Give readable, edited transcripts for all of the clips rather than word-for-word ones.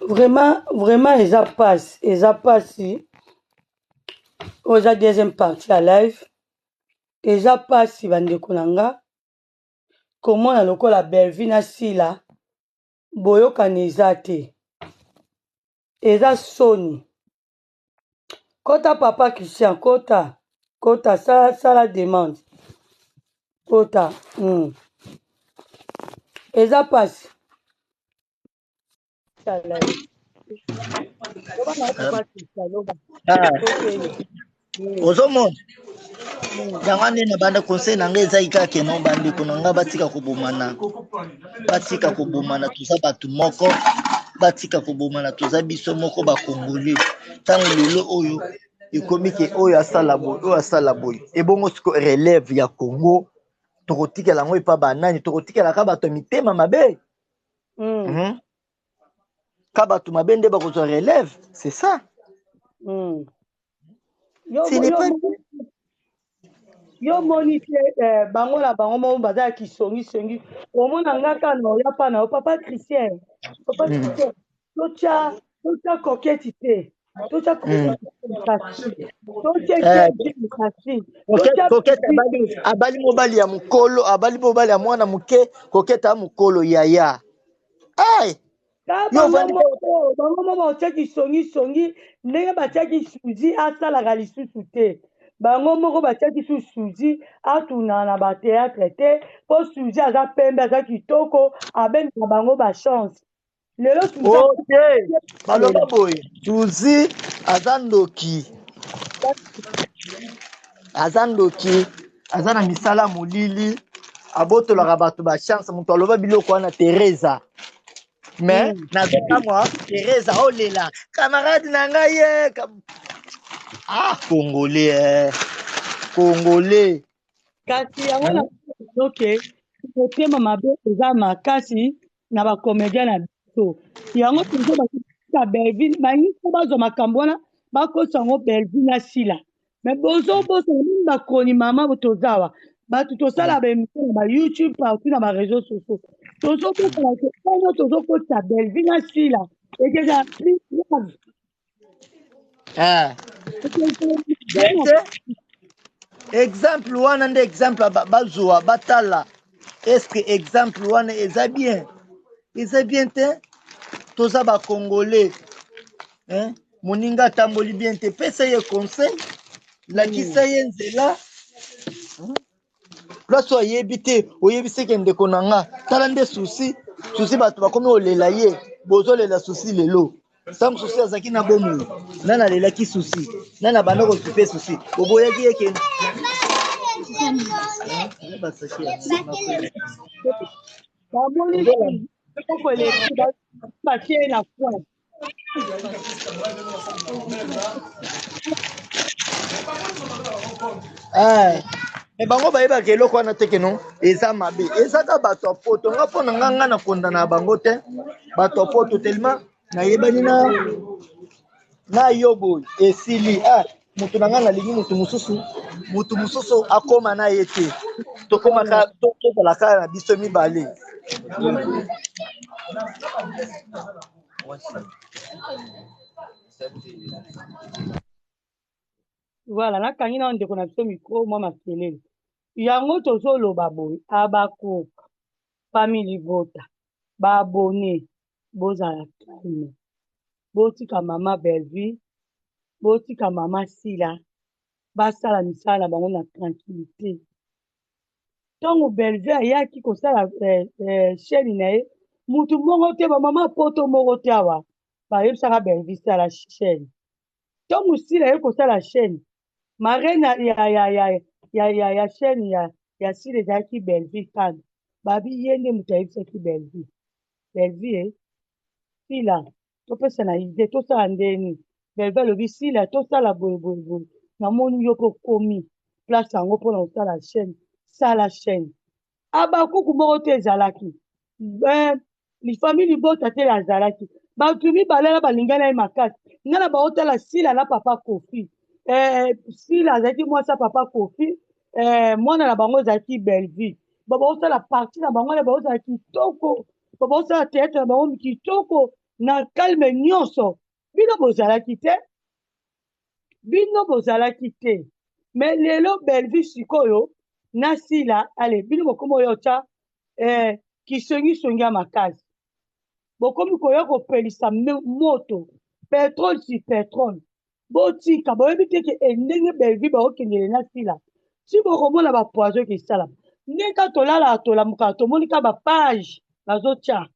Vraiment, vraiment eza pasi, eza pasi. Oyo eza deuxième partie ya live. Eza pasi bandeko na nga komona lokola Bellevue na Sila boyokani eza te. Eza soni. Kota papa Christian, kota. Kota sala, sala demande. Kota. Eza pasi. Ah. Ozomona yango nde na banda conseil na ngai ezali kaka keno bandeko na ngai batika kobomana, batika kobomana, toza bato moko, batika kobomana, toza biso moko bakongole. Ntango lelo oyo ekomi ke oyo asala boye, oyo asala boye, ebongo siko relève ya Congo tokotikela yango epa banani? Tokotikelaka bato ya mitema mabe. Ka bato mabe nde bakozwa relève, c'est ça. Yo, Ce n'est yo, pas yo moni te bango na bango moko baza ya kisongisongi. Omona nga kaka na oya pa na yo papa Christian, papa Christian, totya koketi te, totya koketi kasi, totya keti kasi, totya Kokete abali mobali ya mokolo, abali mobali ya mwana moke. Kokete ya mokolo yaya. Ay! Ka Yo bango ovandi moko, bango moko batiaki songisongi ndenge batiaki Suzi asalaka lisusu te. Bango moko batiaki su Suzi atunaka na bateatre te, mpo Suzi aza pembe, aza kitoko, abendaka bango bachance. Lelo Suzi Ok, baloba boye, Suzi aza ndoki, aza ndoki, aza na misala molili, abotolaka bato bachance. Moto aloba biloko wana Teresa, mais nazokamwa Teresa olela camarade na ngai ye. Ah, congolais, eh. Congolais. Kasi yango na oke motema mabe eza makasi na bacomédien na biso. Yango tozo batika Bellevue, balingi mpo bazwa makambo wana bakosa yango Bellevue na Sila. Mais bozobosana nini? Bakoni mama tozawa bato tosala baémission na bayoutube partout na baréseau sociaux, tozobosana ke oyo tozokotisa Bellevue na Sila ekezala plus grave. Ah. Exemple wana nde exemple bazwa batala. Est-ce que exemple wana eza bien? Eza bien te. Toza bacongolais, hein? Moninga atamboli bien te, pesa ye conseil, lakisa ye nzela. Place oyo ayebi te, oyebi seke ndeko na nga, tala nde susi susi, bato bakomi kolela ye, bozolela susi lelo. Ntango susi azalaki na bomoi, nani alelaki susi? Nani abanda kokipe susi? Boboyaki ye kende. Bamoni eloko eleki, batie ye na coin. Eh, me bango bayebaka eloko wana te keno eza mabe, eza ka bato ya poto. Nga mpo na nga, nga na kondana na bango te, bato ya poto tellement nayebani na yo boye esili. Ah, moto na ngai nalingi moto mosusu, moto mosusu akóma na ye te, tokomaka tozala kaka na biso mibale. Voilà, nakangi na ndeko na biso micro, mwa makelele. Yango tozoloba boye, abakoka famille libota, baabone bozala calme, botika mama Bellevue, botika mama Sila basala misala na bango na tranquillité. Ntango Bellevue ayaki kosala chaîne na ye, mutu moko te, bamama poto moko te awa bayebisaka Bellevue sala chaîne. Ntango Sila aye kosala chaîne, marraine ya chaîne ya Sila ezalaki Bellevue Kanda. Babi ye nde moto ayebisaki Bellevue, Bellevue e Sila topesa na idée tosala ndeni. Bellevue alobi Sila tosala boye boye boye, namoni yo mpe okomi place yango mpona kosala chaîne, sala chaîne. Abakuku moko te ezalaki, famille libota te azalaki, bato mibale na balingani ye makasi. Ngai na baotala Sila na papa Kofi. Sila azalaki mwasi ya papa Kofi, mwana na bango ezalaki Bellevue. Baosala parti na bango wana, baozala kitoko, baosala théâtre na bango kitoko. Na calme nyonso, bino bozalaki te, bino bozalaki te. Mais lelo Bellevue sikoyo na Sila, allez bino bokomi oyo otya eh, kisongisongi ya makasi, bokomi koya kopelisa moto, petrole si petrole. Botika, boyebi te ke eh, ndenge Bellevue baokendele na Sila, si bokomona ba poison ekesalama. Ndenge kaka tolalaka tolamukaka tomoni kaka ba page bazotya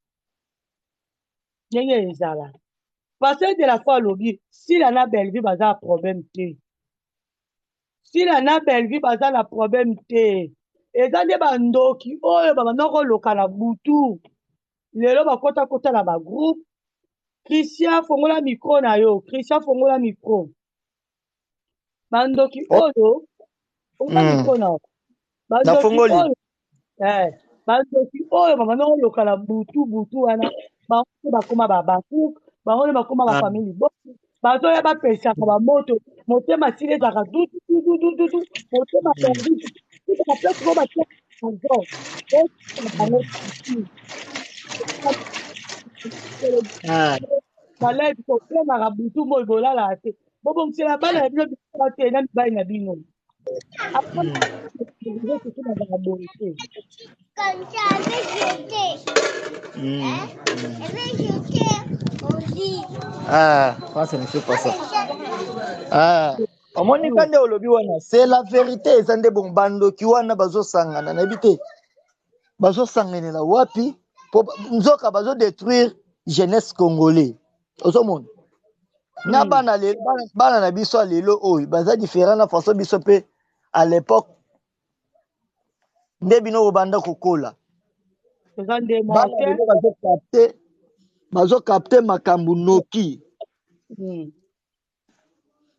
ndenge ezala. Pasteur de la foi alobi Sila na Bellevue baza na problème te. Sila na Bellevue baza na problème te. Eza nde bandoki oyo babanda koloka na butu. Lelo bakota kota na ba groupe. Christian fongola micro na yo. Christian fongola micro. Bandoki Oh. oyo fongola micro na yo. Bandoki Nafongoli. oyo eh, bandoki oyo babanda koloka na butu butu wana bango nde bakoma ba bakuk, bango nde bakoma ba Ah. famille libota, bazoya bapesaka bamoto motema sili ezalaka dudududududu motema perdu na place moko batia poison otika bango Ah. balai kokomaka butu moi bolalaka te bobongisela bana na bino bisika te na mibali na bino. Après boye te. Comme ça, avec jeter. Hein? Avec jeter au lit. Ah, France ne fait pas ça. Ah. Omoni ka nde olobi wana, c'est la vérité, eza nde bon bandoki wana bazosangana, nayebi te bazosanganela wapi po nzoka bazodétruire jeunesse congolais. Ozomona na bana lelo, bana na biso ya lelo oyo baza différent na façon biso mpe à l'époque nde bino bobanda kokola. Eza nde moko Bana te. lelo bazocapte, bazocapte makambo noki.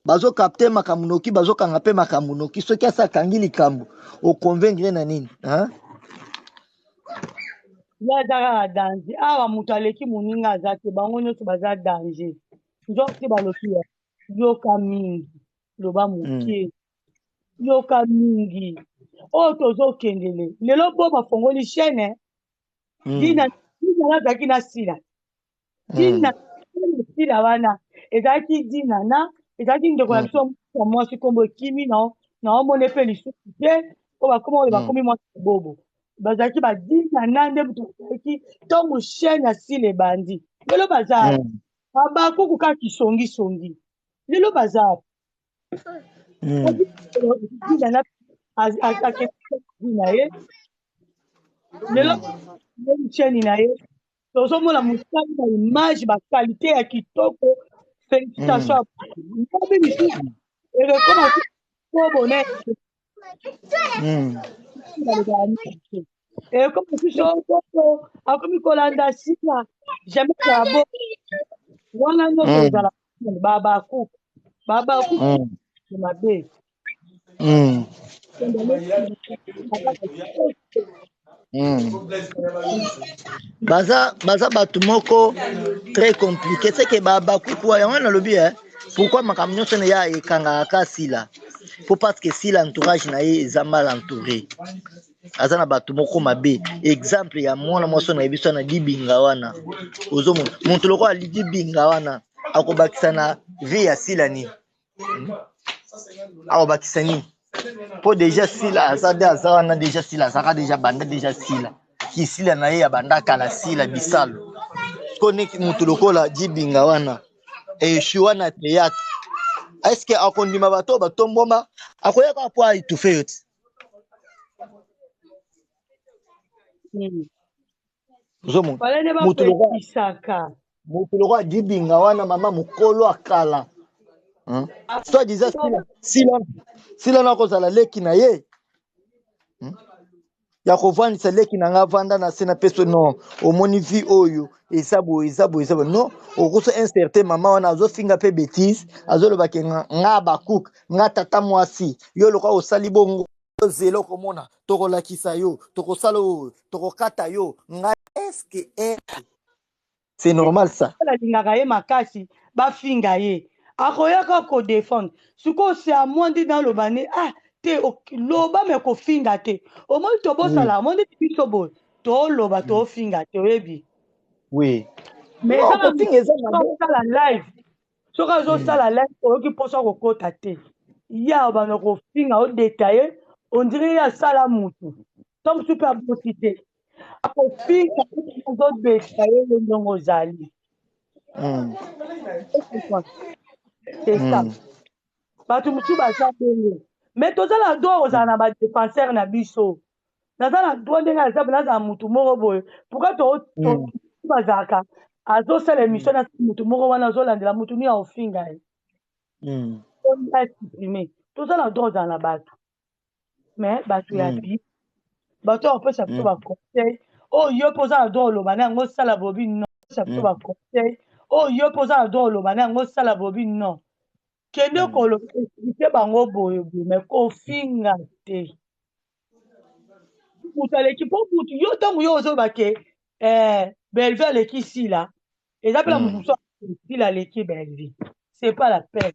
Bazocapte makambo noki, bazokanga mpe makambo noki. Soki asi akangi likambo, oconvaincre na nini, hein? Ye aza kaka danger. Awa moto aleki moninga aza te, bango nyonso baza danger. Nzoka te balobi ya yoka mingi, loba moke, yoka mingi. Oyo tozokendele lelo bo bafongoli chaîne Dina, Dina nazalaki na Sila. Dina Sila wana ezalaki Dina na ezalaki ndeko na biso ya mwasi nkombo ekimi na naomona mpe lisusu te oyo bakoma oyo bakomi mwasi bobo bazalaki badina na nde moto bazalaki ntongo chaîne ya Sila ebandi lelo baza babakuku kaka kisongisongi lelo baza Dina na akei na ye lelo chaîne na ye tozomona mosali na image ba qualité ya kitoko. Félicitation lobi lisusu ekekoma kobo na ekoma lisusu okoko akomi kolanda Sila jamais ezala bo wana nyonso ezala babakuku babakuku mabe. Baza bato moko très compliqué, c'est que babakuku yango nalobi eh, pourquoi makambo nyonso na ya ekangaka ka Sila po parce que Sila entourage na ye eza mal entouré, aza na bato moko mabe. Exemple ya mwana mwasi oyo nayebi so na dibinga wana, ozomona moto lokola dibinga wana akobakisa na vie ya Sila nini? Akobakisa nini? Po déjà Sila aza nde aza wana, déjà Sila azaka déjà banda déjà Sila kisila na ye ya banda kala Sila bisalo ko neti moto lokola dibinga wana eshu wana théâtre, est ce que akondima bato oyo batomboma akoya kaka po aétouffe yo ti? Ozomona Fale nde moto lokola bapekisaka moto lokola dibinga wana, mama mokolo akala, hein? Soit disant Sila, Sila, Sila na kozala leki na ye, Ya kovandisa leki na nga vanda na se na peso non, omoni vie oyo eza boye, eza boye, eza boye, non, okoso un certain mama wana azofinga mpe bétise, azoloba ke nga nga bakuk nga tata mwasi yo lokola osali bongo zela okomona tokolakisa yo tokosala oyo tokokata yo nga. Est-ce que eh, c'est normal ça? Alingaka ye makasi, bafinga ye akoyaka kodéfendre. Sikoyo c'est à moi nde naloba ne ah te loba me kofinga te. Omoni tobosala, omoni biso boye toloba, tofinga te, oyebi. Oui. Mais Non, eza na kofinga eza mabe. Osala live, soki azosala live, oyoki mposa kokota te. Ya banda kofinga, odetaye, ondire ye asala mutu to mosusu mpe aboti te. Akofinga, azodetaye yo ndongo ozali. C'est ça. Bato mosusu baza bongo, mais toza na droit kozala na badéfenseur na biso. Naza na droit ndenge aza, nazala mutu moko boye. Pourquoi to bazalaka azosala émission na mutu moko wana, azolandela mutu nini, aofinga ye, asupprime? Toza na droit ozala na bato, mais bato ya bi bato oyo kopesa biso baconseil oyo yo mpe oza na droit oloba na yango, osala bobi non, opesa biso baconseil oyo yo mpe oza na droit oloba na yango, osala bobi non, kende koloba, explique bango boye boye, mais kofinga te. Moto aleki mpo mutu yo, ntango yo ozoloba ke Bellevue aleki Sila, eza mpe na motu mosusu Sila aleki Bellevue, c'est pas la peine.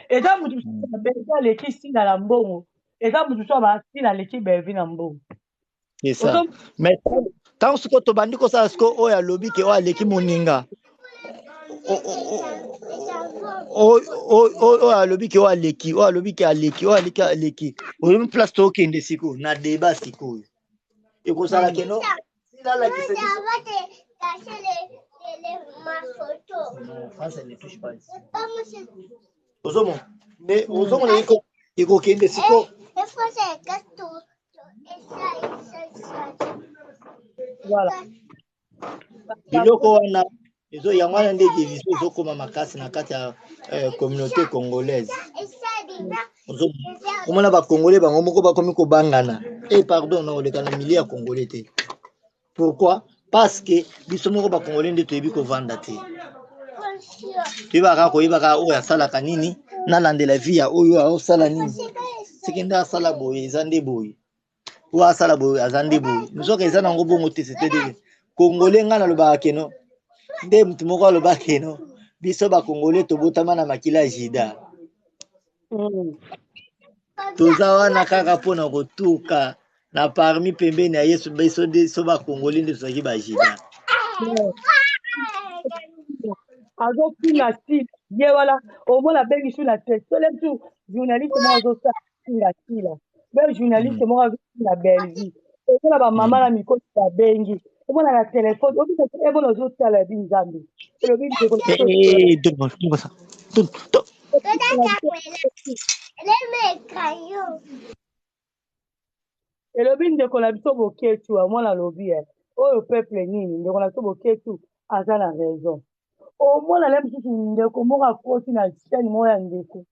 Eza motu mosusu Bellevue aleki Sila na mbongo, eza motu mosusu aba Sila aleki Bellevue na mbongo. C'est ça. Mais ntango sikoyo tobandi kosala sikoyo, oyo alobi ke oyo aleki moninga, oyo alobi ke oyo aleki, oyo alobi ke aleki, oyo aleki aleki, oyebi place tokende sikoyo na débat sikoyo ekozala keno Sila alakisa biso. Non, France ne touche pas ici. Ozomona, mais ozomona ekokende sikoyo. Voilà. Biloko wana ezo, yango wana nde division ezokóma makasi na kati ya communauté congolaise. Omona bacongolais bango moko bakomi kobangana. E pardon, na koleka na milieu ya congolais te. Pourquoi? Parce que biso moko bacongolais nde toyebi kovanda te. Toyebaka koyebaka oyo asalaka nini, nalandela vie ya oyo aosala nini, seke nde asala boye, eza nde boye, oyo asala boye, aza nde boye. Nzoka eza nango bongo te. C'est-à-dire congolais, ngai nalobaka keno nde motu moko aloba keno biso bacongolais tobotama na makila ya Juda. Toza wana kaka mpona kotuka na parmi pembeni ya Yesu. Biso nde so bacongolais nde tozalaki bajuda. Azofinga Sila ye wana, omona abengi su na te sole bisu journaliste moko azosala finga Sila, be journaliste moko azofinga Bellevue, omona bamama na mikolo babengi, omona na telefone, ebona ozotala bi Nzambe elobi ndeko. Eh, donne-moi, donne-moi ça. Donne, donne. Elobi ndeko na biso Boketu, amona alobi e oyo peuple nini? Ndeko na biso Boketu aza na raison. Omona le mosusu ndeko moko akoti na chaîne moko ya ndeko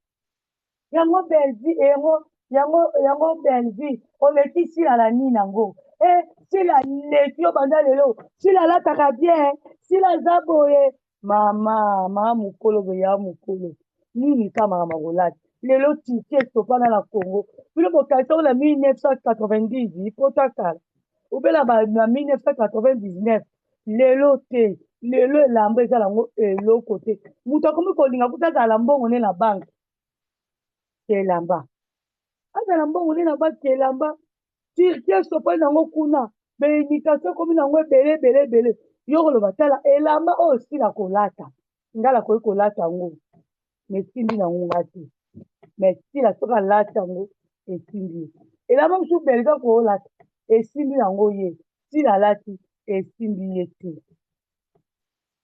yango Bellevue, yango yango yango Bellevue oleki Sila na nini yango? E Sila leki yo banda lelo? Sila alataka bien, Sila aza boye. Mama, mama mokolo boye, ya mokolo nini ka makambo kolata lelo? Titi esopana na Congo. Bino bokanisa ngo na 1990 pota kala obela na 1999. Lelo te, lelo elamba eza nango eloko te. Moto akomi kolinga kuta azala mbongo nde na banque elamba, azala mbongo nde na banque elamba. Turquie esopani nango kuna, baimitation ekomi nango ebele ebele ebele. Yo koloba tala elamba oyo osila kolata, ngai nakoki kolata yango, mais esimbi nango nga te. Mais Sila soki alati yango, esimbi ye. Elamba mosusu Belga koolata, esimbi yango ye. Sila alati, esimbi ye te.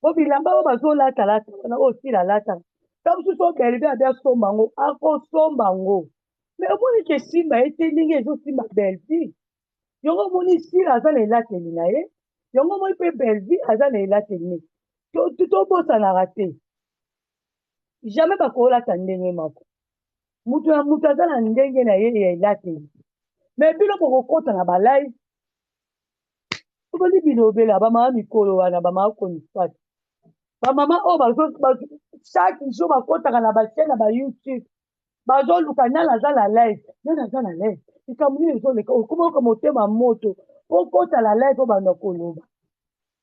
Po bilamba oyo bazolatalata wana, oyo Sila alataka, ta mosusu oyo Belga abi asomba yango, akosomba yango, mais omoni ke esimba ye te ndenge ezosimba Bellevue. Yango omoni Sila aza na elateli na ye, yango omoni mpe Bellevue aza na elateli ne. Tobosanaka te, jamais bakolata ndenge moko. Mutu na mutu aza na ndenge na ye ya elateli. Mais bino bokokɔta na balive, obandi bilobela. Bamama mikolo wana, bamama koniswati, bamama oyo chaque jour bakɔtaka na bachaîne na baYouTube, bazoluka nani aza na live, nani aza na live, likambo nini ezoleka. Okoma oyoka motema moto po kota na live oyo banda koloba.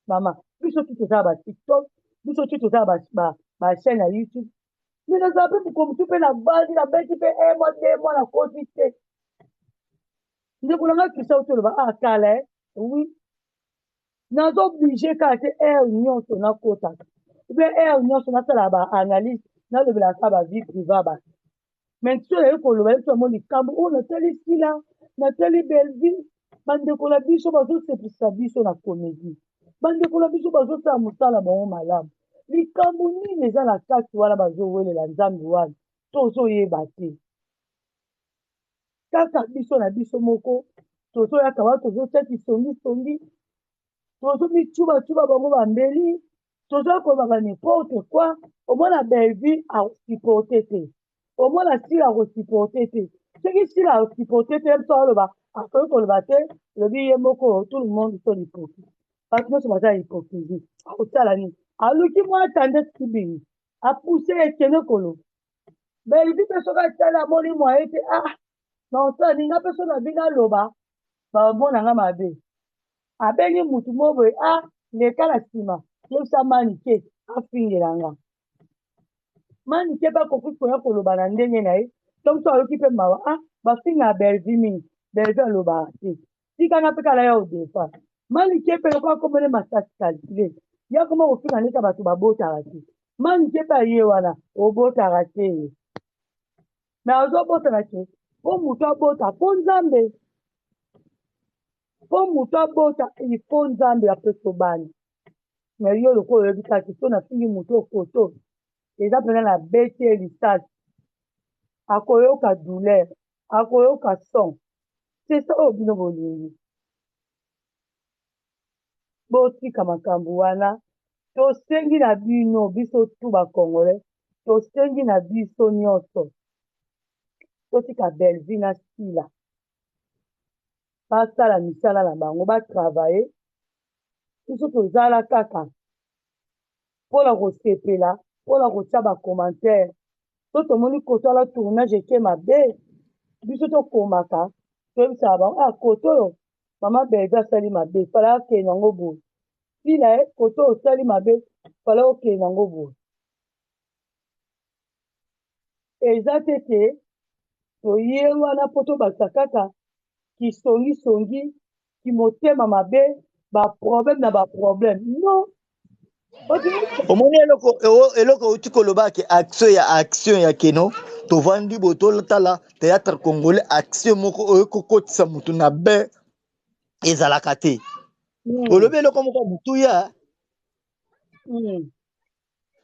Mama, biso ti toza na baTikTok, biso ti toza na bachaîne ya YouTube, mais nazala mpe mokolo mosusu mpe navandi, nabeti mpe un mois, 2 mois, nakoti te. Ndeko na ngai Christian, oti oloba ah kala, oui. Nazo oblige kaka te heure nyonso nakotaka ou bien heure nyonso nasalaka ba analyse, nalobelaka ba vie privee ya bato. Mais soki naye koloba ye biso yango likambo oyo natali Sila, natali Bellevue, bandeko na biso bazosepelisa biso na comédie, bandeko na biso bazosala mosala bango malamu. Likambo nini eza na kati wana bazowelela Nzambe wana tozoyeba te. Kaka biso na biso moko tozoyaka wana, tozotia kisongisongi, tozomicubacuba bango bambeli, tozoya kolobaka n'importe quoi. Omona Bellevue akosupporte te, omona Sila akosupporte te. Soki Sila akosupporte te, biso aloba akoki koloba te, elobi ye moko, tout le monde sont hypocrite, bato nyonso baza hypocrisie. Akosala nini? Aluki mwa tendance kibingi, apuse ekende koloba. Bellevue mpe soki atali amoni mwaye te, ah naosala nini? Nga mpe so na bino aloba bamona nga mabe. Abengi mutu moko boye, ah leka na nsima yebisa Manike afingela nga. Manike mpe akoki koya koloba na ndenge na ye, to mosu ayoki mpe mawa, ah bafingaka Bellevue mingi, Bellevue alobaka te, tika nga mpe kala ya odefa. Manike mpe lokola akomone masasi calcule, ye akoma kofinga ndeti bato babotaka te. Manike mpe aye wana obotaka te, me azobotana te mpo moto abota mpo Nzambe, mpo moto abota il faut Nzambe apesa bana. Me yo lokola oyebi kaka so nafingi moto okoto eza mpenza na beti ye lisasi, akoyoka douleur, akoyoka son. C'est ça oyo bino bolingi. Botika makambo wana. Tosengi na bino, biso tu ba Congolais, tosengi na biso nyonso totika Bellevue na Sila basala misala na bango, batravaille. Biso tozala kaka mpona kosepela, mpona kotia ba commentaire. So tomoni koto ala tournage eke mabe, biso tokomaka toyebisaka bango, ah koto oyo mama Bellevue asali mabe, fala akende yango boye. Sila ye koto oyo osali mabe, fala okende yango boye. Eza te ke toye wana mpo tobakisa kaka kisongisongi, kimotema mabe, ba problème na ba problème. Non. Omoni eloko eloko outi koloba ke action ya action ya keno tovandi boye totala théâtre congolais, action moko oyo ekokotisa motu na bain ezalaka te. Olobi eloko moko ya motuya.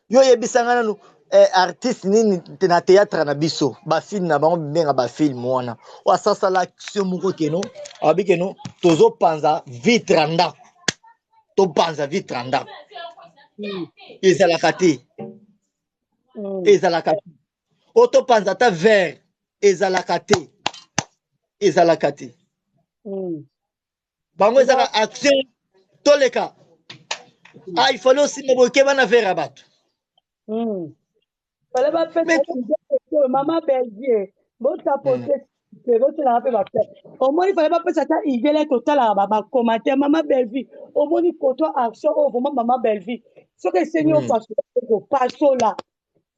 Yo oyebisanga nanu artiste nini na théâtre na biso, bafilme na bango bibenga bafilme wana, oyo asasala action moko keno abi keno tozopanza vitre ya ndako, topanza vitre ya ndako? Ezalaka te. Ezalaka te. Oyo topanza ata verre, ezalaka te, ezalaka te. Bango ezaka action toleka, ah il fallait osimba boye, keba na verre ya bato. Fale bapesa mama Belgie botapote te, botelaka mpe bape. Omoni, fale bapesa ata idele, totalaka bacommentaire. Mama Bellevue, omoni koto action oyo vraiment mama Bellevue, soki esengi opasola, kopasola.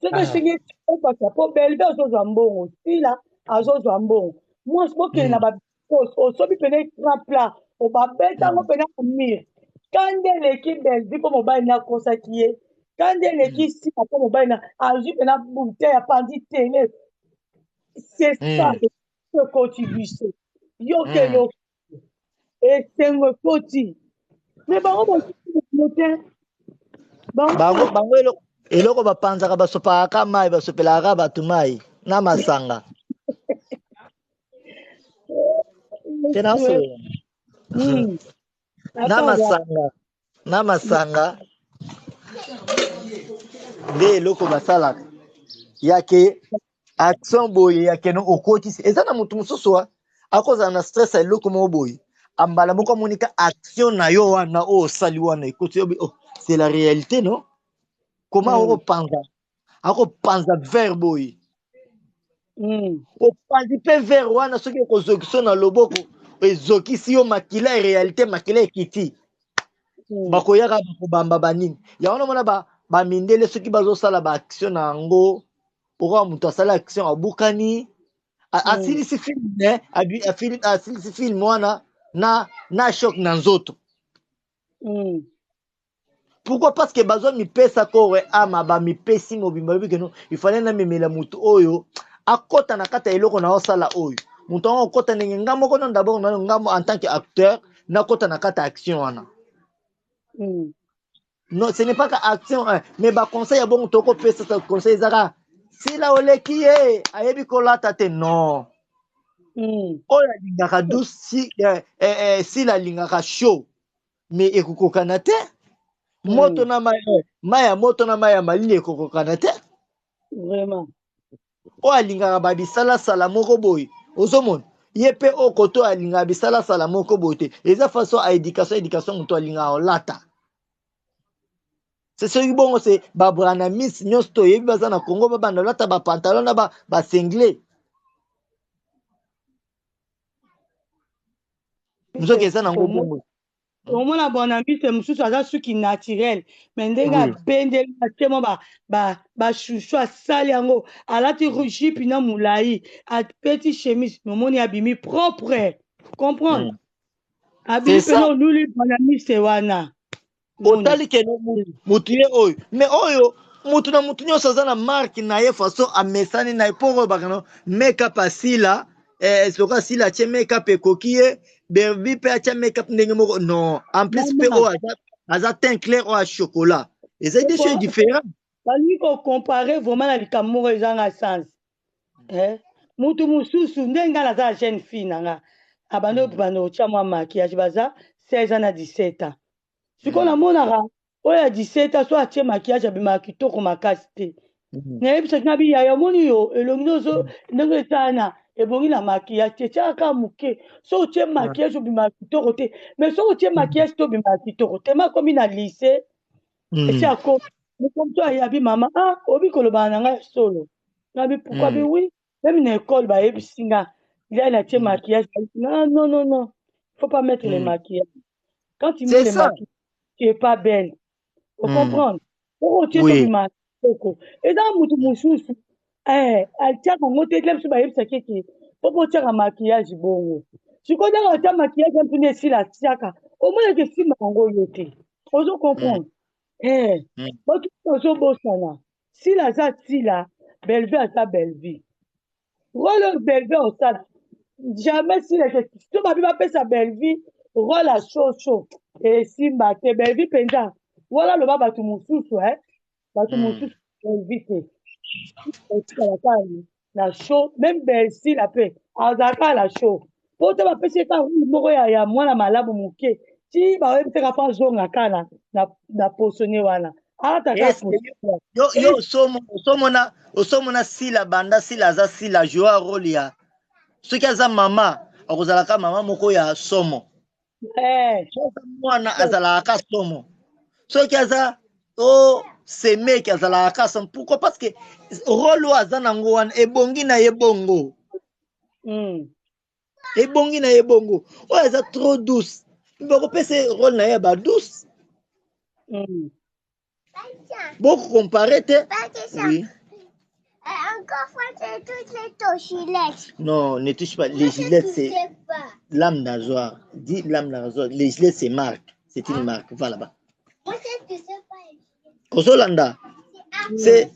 Soki esengi opasola, mpo Bellevue azozwa mbongo, Sila azozwa mbongo, mwasi bokende na osobi pene écran plat, obabeta yango pene mur. Kanda eleki Bellevue mpo mobali na akosaki ye, kanda eleki Sila mpo mobali na azwi pena bouteille apanzi tele. C'est ça ekoti biso yokelo, esengo ekoti, me bango bote te. Bango bango eloko bapanzaka, basopaka mai, basopelaka bato mai na masanga te nasola na masanga, na masanga nde eloko basalaka yake action boye ya keno okotisi. Eza na motu mosusu wa akozala na stress ya eloko moko boye, ambala moko amonika action na yo wana oyo osali wana ekoti yo, oh, c'est la réalité, non? Koma akopanza, akopanza verre boye, opanzi mpe verre wana, soki ekozokisa na loboko, ezokisi yo makila ya réalité, makila ekiti. Bakoyaka bakobamba banini yango wana. Omona bamindele soki bazosala baaction na yango, okoka moto asali action abukani, asilisi film, asilisi film wana na choc na nzoto. Pourquoi? Parce que bazwa mipesa corps et âme, bamipesi mobimba, bayebi que non, il fallait namemela motu oyo akɔta na kati ya eloko na osala oyo. Moto yango akɔta ndenge nga moko non, d'abord na nga en tant que acteur nakɔta na kati ya action wana. Non, ce n'est pas que action hein, mais baconseil ya bongo tokopesa conseil ezaka sila oleki ye ayebi kolata te, non. Oyo alingaka douce si, sila alingaka chaud, mais ekokokana te. Moto na mai, mai ya moto na mai ya malili ekokokana te. Vraiment. Oyo alingaka babisalasala moko boye, ozomona ye mpe oyo koto alingaka bisalasala moko boye te. Eza façon ya éducation, éducation moto alingaka kolata. Se soki bongo se babranamis nyonso toyebi baza na Congo babanda olata bapantalon na basinglet, nzoki eza nango bongo. Omona bonamiste mosusu aza suki naturel, mais ndenge abendeli, atie mwa bachouchou, asali yango, alati jupe na molai, apeti chemise, mais omoni abimi propre, comprendre? Abimi mpena, oluli bonamiste wana. Otali que motu ye oyo, mais oyo mutu na mutu nyonso aza na marque na ye, façon amesani na ye. Mpo oyo bakano make-up asila soki asila atie make-up ekoki ye, Berbi mpe atia make-up ndenge moko, non? En plus mpe oyo aza teint clair, oyo ya chocolat, eza deux choses différent. Balingi kocomparer vraiment na likambo moko ezanga sens, eh? Mutu mosusu ndenge ngai naza na jeune fille na nga, abandi banda kotya mwa maquillage, baza 16 ans na 17 ans. Sikoyo namonaka oyo ya 17 ans so atie maquillage abimaka kitoko makasi te. Nayebisaki na biyaya, omoni yo elongi nyonso ndenge esana ebongi na maquillage te, tiaka kaka moke. So otie maquillage obimaka kitoko te, mais soki otie maquillage te obimaka kitoko te. Ma akomi na lycée, esi akomi moto ayabi mama, ah, obi kolobana na ngai ya solo. Nabi pourquoi? Bi oui, même na école bayebisi nga ya natie maquillage. Non, non, non, non, faut pas mettre le maquillage. Quand tu mets le maquillage, tu es pas belle, o comprendre? Oko otie tobima kitoko. Eza mutu mosusu atiaka yango te, biso bayebisaki eke po botiaka maquillage bongo. Sikoyo ndenge atia maquillage mpuna esila atiaka, omonaka esimbaka yango yo te, ozo comprendre? Bato bazobosana Sila aza Sila, Bellevue aza Bellevue. Rôle oyo Bellevue osala, jamais Sila to babi bapesa Bellevue rôle ya shosho, esimba te. Bellevue mpenza wana aloba bato mosusu, bato mosusu, Bellevue te, etikala kaka na show. Même Belsila mpe azala kaka na show, po te bapesi ye kaka rôle moko ya mwana malamu moke ti bayebisaka mpo azonga kaka na posone wana, alataka. Yo osomona Sila, banda Sila aza Sila, joua rôle ya soki aza mama, akozalaka mama moko ya somo. Mwana azalaka ka somo, soki aza o semeki azalaka ka somo. Pourquoi? Parce que rôle oyo aza nango wana ebongi na ye bongo. Ebongi na ye bongo. Oyo aza trop douce, bakopesa ye rôle na ye ya badouce. Bokocomparer te, oui. Encore fois, c'est toutes les ton gilet. Non, ne touche pas. Les gilets, c'est lame de rasoir. Dis lame de rasoir. Les gilets, c'est marque. C'est une marque. Va là-bas. Moi, c'est tu sais pas. Ozolanda. C'est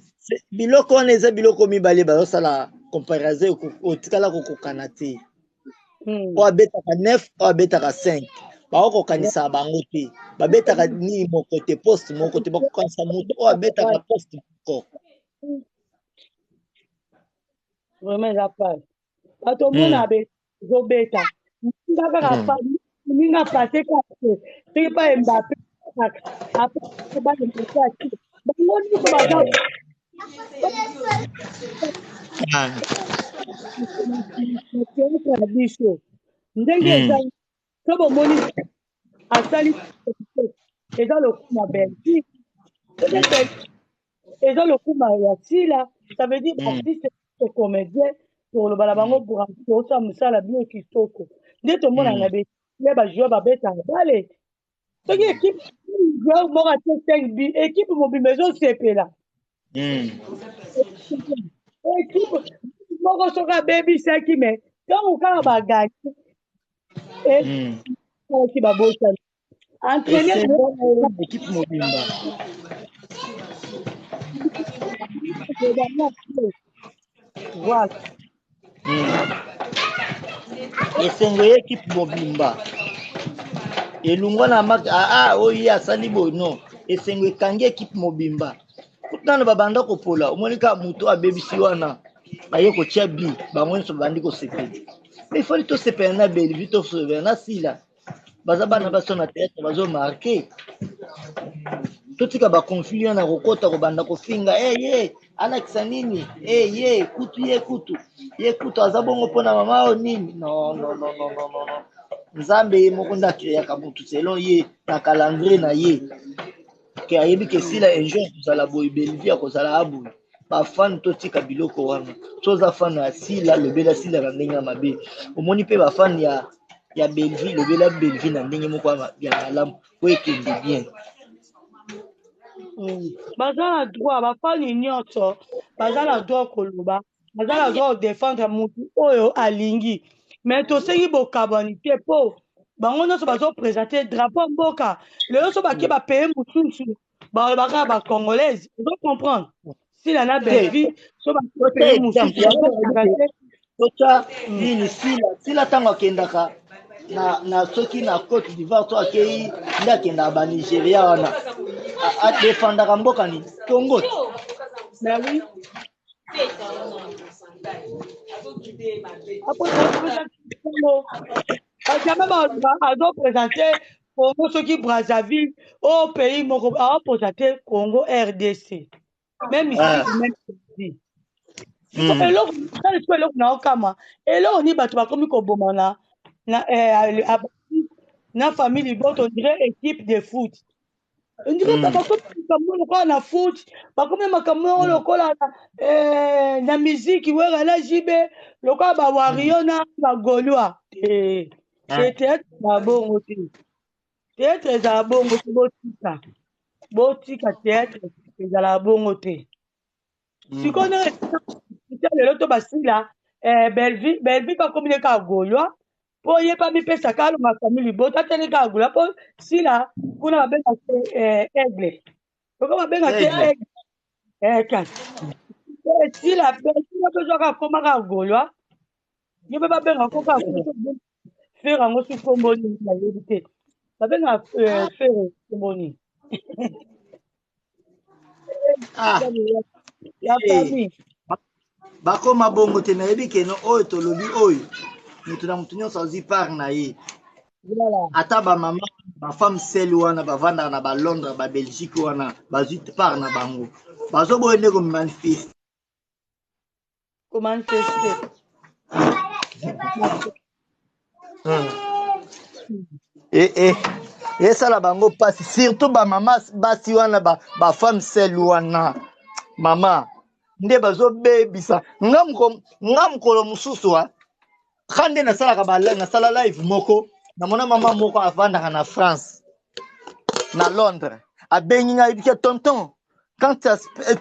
biloko wana eza biloko mibale bazosala comparaison, otikala kokokana te. Oyo abetaka 9, oyo abetaka 5, bakokokanisa bango te. Babetaka nini moko te, poste moko te. Bakokanisa moto oyo abetaka poste moko. Vraiment eza pasi. Bato omona ezobeta moninga kaka moninga pase kaka te, soki pa Mbappe kaka après balemboka te, bango nyonso baza théâtre na biso ndenge eza. So bomoni asali, eza lokuma Belgique, eza lokuma ya Sila. Ça veut dire artiste comédien toloba na bango bravo, tosala mosala bien kitoko. Nde tomonaka na be bajoueur babetaka bale, soki équipe joueur moko atie 5 but, équipe mobimba ezosepela. Équipe moko soki abebisaki, mais ntango kaka bagagner, esalaki babosani. Entraîneur Esengo na ye na ekipe mobimba. Voilà. Esengo ye ekipe mobimba. Elongwa na mak ah, ah, oyo ye asali boye non. Esengo ekangi ekipe mobimba. Kutu nano babanda kopola, omoni kaka moto abebisi wana baye kotia bi bango nyonso babandi kosepela. Mais ifali tosepela na Bellevue, tosepela na Sila. Baza bana baso na théâtre bazo marquer. Totika ba conflit wana kokota kobanda kofinga hey, ye alakisa nini hey, ye kutu ye kutu ye kutu aza bongo mpona mama oyo nini non non non non non non non Nzambe ye moko nde akreaka motu selon ye na calendrier na ye ke ayebi ke Sila un jour akozala boye, Bellevue akozala aboye. Bafan totika biloko wana. So oza fan ya Sila, lobela Sila na ndenge ya mabe. Omoni mpe bafan ya Bellevue, lobela Bellevue na ndenge moko ya malamu po ekende bien. Baza na droit, bafani nyonso baza na droit koloba, baza na droit kodefendre motu oyo alingi. Mais tosengi bokabwani te po bango nyonso bazopresente drapeau mboka. Lelo so bake bapaye mosusu balobaka ba congolaise, ozo comprendre? Sila na Bellevue so bake paye mosusu bazopresente Tota nini Sila, Sila ntango akendaka na soki na Côte d'Ivoire to akei nde akendaka ba Nigeria wana adefendaka mboka nini Congo. Ben oui. Jamais azo présenter Congo soki Brazzaville au pays moko azo présenter Congo RDC. Même ici, même ici. Eloko siko eloko na okama eloko ni bato bakomi koboma na na na famille liboto, on dirait équipe de foot. On dirait bakomi makambo lokola na foot, bakomi makambo lokola na musique wera na JB, lokola ba Wario na ba Gaulois. Te théâtre na bongo te. Théâtre ezala bongo te, botika. Botika théâtre ezala bongo te. Sikoyo ndenge lelo to basila Bellevue, Bellevue bakomi ne kaka Gaulois po ye mpe amipesaka alonga famille libota ateli kaka Gaulois po Sila kuna babengaka aigle. Loko babengaka aigle. Kasi Sila Bellevue mpe zwaka akomaka Gaulois. Ye mpe babengaka ko kaka Ferre yango soki kombo nini nayebi te. Babengaka Ferre kombo nini? Ya famille. Bakoma bongo te, nayebi keno oyo tolobi oyo moto na moto nyonso azwi part na ye. Voilà. Ata ba mama ba femme seule wana bavandaka na ba Londres ba Belgique wana bazwi part na bango. Bazoboya nde komanifeste. Komanifeste. Esala bango pasi surtout ba mama basi wana ba femme seule wana mama nde bazobebisa nga mokolo mosusu ka nde nasalaka ba nasala live moko namona mama moko avandaka na France na Londres abengi ngai ayebiki tonton quand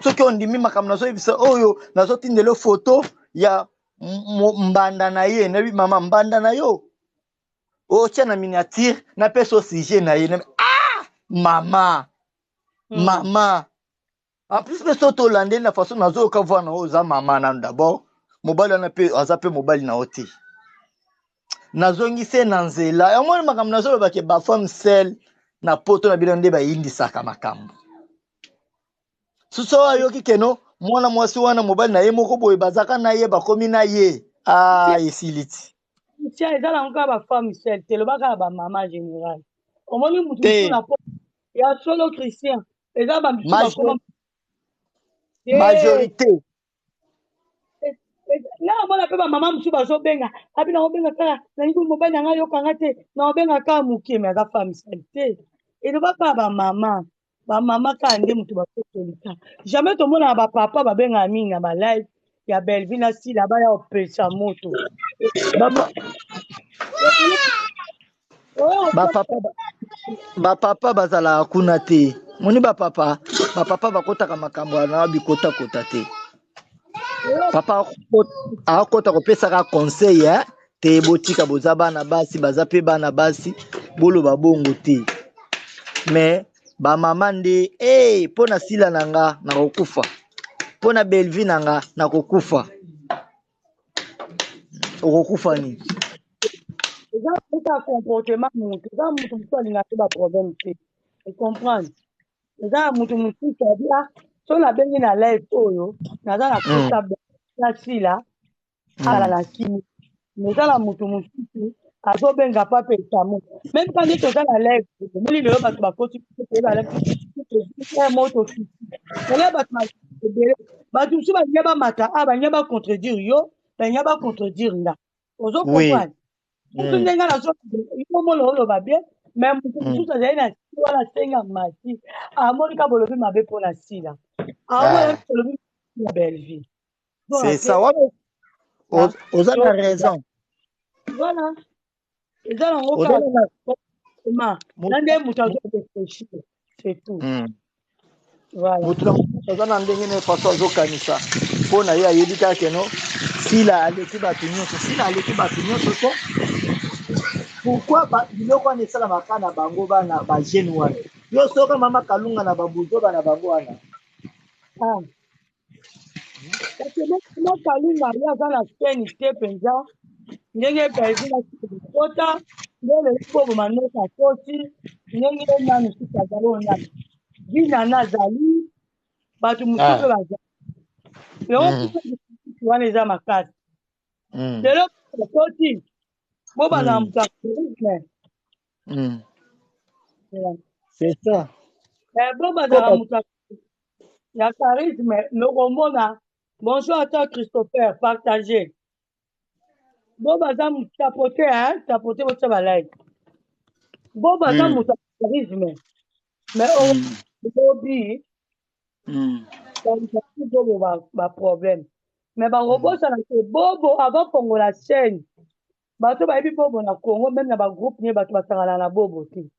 soki ondimi makambo nazoyebisa oyo nazotindela photo ya mbanda na ye nayebi mama mbanda na yo otia na miniature napesa o sujet na ye. Ah mama mama en plus mpe so tolandeli na façon nazoyoka voi na oyo oza mama nanu d'abord mobali wana mpe aza mpe mobali na yo te nazongisi ye na nzela yango wana makambo nazolobake ba femme seule na poto na bino nde bayindisaka makambo susu oyo ayoki keno mwana mwasi wana mobali na ye moko boye bazaka na ye bakomi na ye esili ti Tia eza nango kaka ba femme seule te, loba kaka ba mama général. Omoni mutu mosusu na poto ya solo Christian eza ba misusu bakoma majorité. Nga namona mpe bamama mosusu bazobenga abi nakobenga kaka nalingi mobali na ngai ayokanga te nakobenga kaka moke me aza femme seule te. Eloba kaka bamama bamama kaka nde moto bakotolika. Jamais tomonaka bapapa babengaka mingi na balive ya Bellevue na Sila baya kopesa moto. Bapapa bazalaka kuna te. Moni bapapa bakotaka makambo na bikotakota te. Papa akota kopesaka conseil te botika boza bana basi baza pe bana basi boloba bongo te. Mais ba mama nde hey, mpo na sila na nga nakokufa, mpo na Bellevue na nga nakokufa. Okokufa nini? Eza eza comportement mutu, eza mutu mosusu alingaka te ba problème te, ocomprendre? Eza na mutu mosusu abi ah, so nabengi na live oyo naza na posa na sila ala na kimi, mais eza na mutu mosusu azobenga pape esamo meme ka nde toza na live. Omoni lelo bato bakoti toyeba live moto oya, bato ebele, bato mosusu balingi bamata a balingi bacontredire yo, balingi bacontredire nga, ozo comprendre? Motu ndenge nazo omona oloba bien, mais motu mosusu azali na wana asenga mati, amoni ka bolobi mabe mpona sila, amona bolobi na Bellevue. C'est ça wana, oza na raison. Voilà, eza nango kaka na nde moto azo réfléchir, c'est tout. Voilà. Moto na moto aza na ndenge na façon azokanisa mpo na ye, ayebi kaka que non, sila aleki bato nyonso, sila aleki bato nyonso te. Pourquoi biloko wana esalamaka na bango bana bajeune wana? Yo soka mama Kalunga na babuzoba na bango wana. Ah. Parce que mama Kalunga ye aza na chaîne te mpenza ndenge Bellevue na kota, nde lelo mpo manoka akoti ndenge nani susu azali oyo nani Dinana azali, bato mosusu mpe bazali yango wana eza makasi. Lelo akoti bo bazala moto ya charisme. C'est ça. Bo bazala moto ya charisme, nokomona. Bonjour à toi Christopher, partagez. Bo baza tapote, hein, tapote, botia balike. Bo baza moto ya charisme, mais obi bobo baproblème, mais bakobosana te bobo avant fongola chaîne, bato bayebi bobo na Congo, même na bagroupe nie bato basangana na bobo te.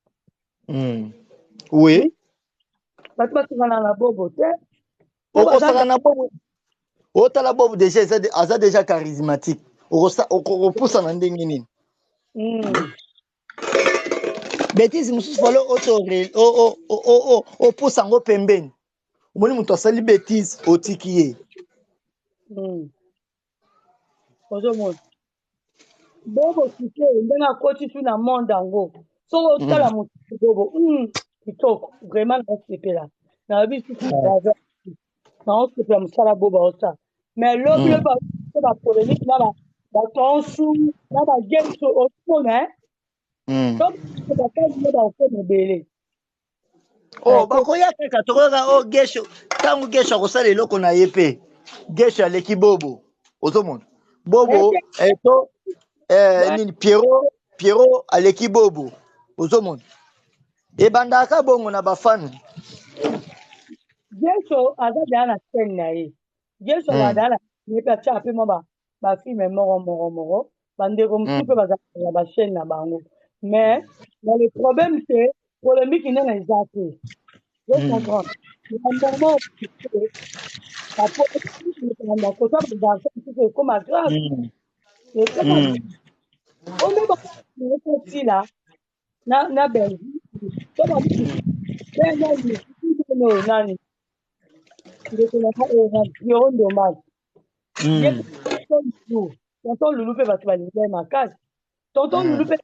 Bato basangana na bobo te. Okosaka na bobo, otala bobo déjà aza déjà charismatique, okopusa na ndenge nini? Bêtise mosusu falo opusa yango pembeni. Omoni moto asali bêtise, otiki ye. Ozomona bobo sikoyo ndenge akoti su na monde yango, soki otala motu bobo kitoko vraiment, naosepela, nayebi susu naosepela mosala bobo aosala. Mais lobi lobi bapolémique na batonsu na bagames, ozomona bakasi bakokoma ebele. Oh, bakoya kaka, tokoyaka o Gesho. Ntango Gesho akosala eloko na ye mpe Gesho aleki bobo, ozomona bobo to nini, Piero aleki bobo, ozomona ebandaka bongo na bafani. Gesho aza deya na scène na ye, Gesho aza deya na ye mpe atiaka mpe mwa bafilme moko moko moko. Bandeko mosusu mpe bazalaka na bachaîne na bango, mais na le problème, c'est polémique nene eza te, je comprends na moment kota bagarçon mosusu ekoma grave, ekoma onde bakotila na Belgique to nani oyo nani ndeko na Piero Ndomani, tonton Lulu mpe bato balingi ye makasi. Tonton Lulu mpe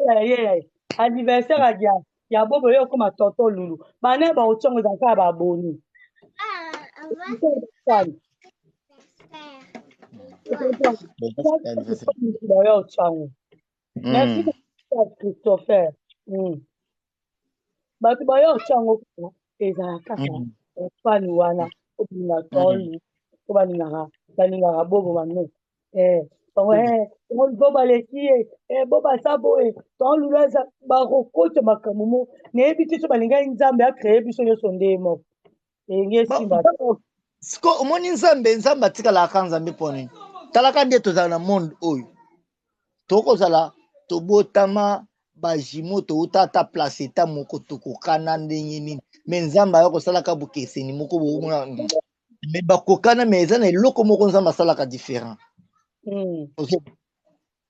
ya ye anniversaire ya bobo, ye okoma tonton Lulu, bana baotiongo ezalaka ya baboni. Baya otyango. Merci Christopher. Bato baya otyango ezala kaka bafani wana olinga ton po balingaka bobo mano bango, bobo aleki ye, bobo aza boye, ton Lulu aza, bakokota makambo mo nayebi te. So balingaki Nzambe acréer biso nyonso nde moko elingi esimba. Siko omoni Nzambe atikalaka Nzambe mpo nini? Talaka nde tozala na monde oyo, tokozala tobotama bajumeaux, touta ata placenta moko, tokokana ndenge nini? Mais Nzambe aya kosalaka bokeseni moko boomona, mais bakokana, mais eza na eloko moko Nzambe asalaka différent.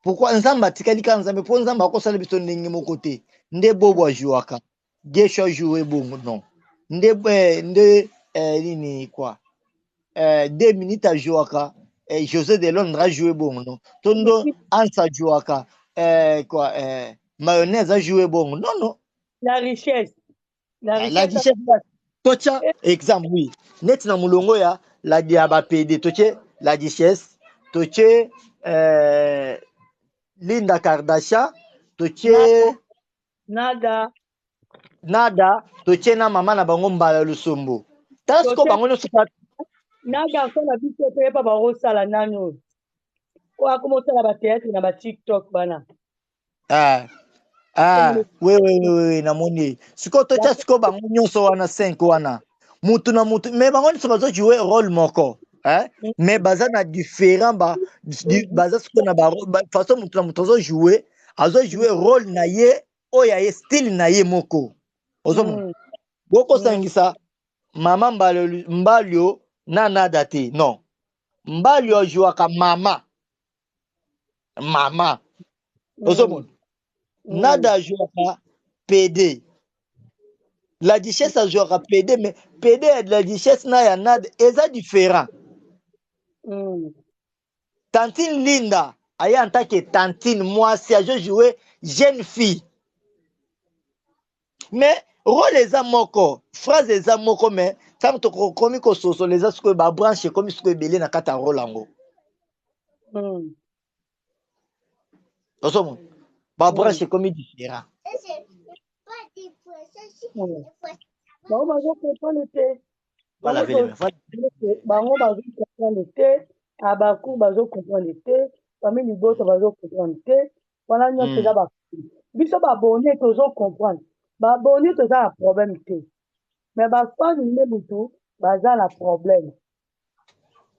Pourquoi Nzambe atikali kaka Nzambe? Mpo Nzambe akosala biso ndenge moko te. Nde bobo ajwaka. Gesho ajoue bongo non nde eh, nde eh, nini quoi eh, 2 minutes ajouaka eh, José de Londres ajoue bongo non to ndo Ansa ajouaka eh, quoi eh, mayonnaise ajoue bongo non non. La richesse, la Ah, la richesse. Richesse, totya exemple, oui, neti na molongo ya la ya bapede, totie la Duchesse, totie Linda Kardashian, totie Nada. Nada, totie na mama na bango Mbala Lusombo. Tala sikoyo Totie bango nyonso na garçon na biso mpe yepa bakosala nani oyo oyo akoma osala batéâtre na baTikTok bana. Ah, ah, oui, oui, oui, oui, namoni ye. Sikoyo totya sikoyo bango nyonso wana 5 wana, mutu na mutu, mais bango nyonso bazojoue rôle moko, hein? Mais baza na différent baza sikoyo na ba façon mutu na mutu azojoue rôle na ye oyo ya ye, style na ye moko, ozomona. Bokosangisa mama Mbalio na Nada te, non. Mbalio ajouaka mama mama, ozomona. Nada ajouaka PD, la Duchesse azwaka PD, mais PD ya la Duchesse na ya Nada eza différent. Tantine Linda aye en tant que tantine mwasi, azojoue jeune fille, mais rôle eza moko, phrase eza moko, mais ntango tokomi kososola, eza sikoyo babranche ekomi sikoyo ebele na kati ya rôle yango. Ozomona babranche ekomi différent. Bango bazocomprendre te. Voilà. Bango bazocomprendre te, abaku bazocomprendre te, famille libota bazocomprendre te. Wana nyonso eza ba biso baabonnés tozocomprendre. Baabonnés toza na problème te, mais bafani nde butu baza na problème.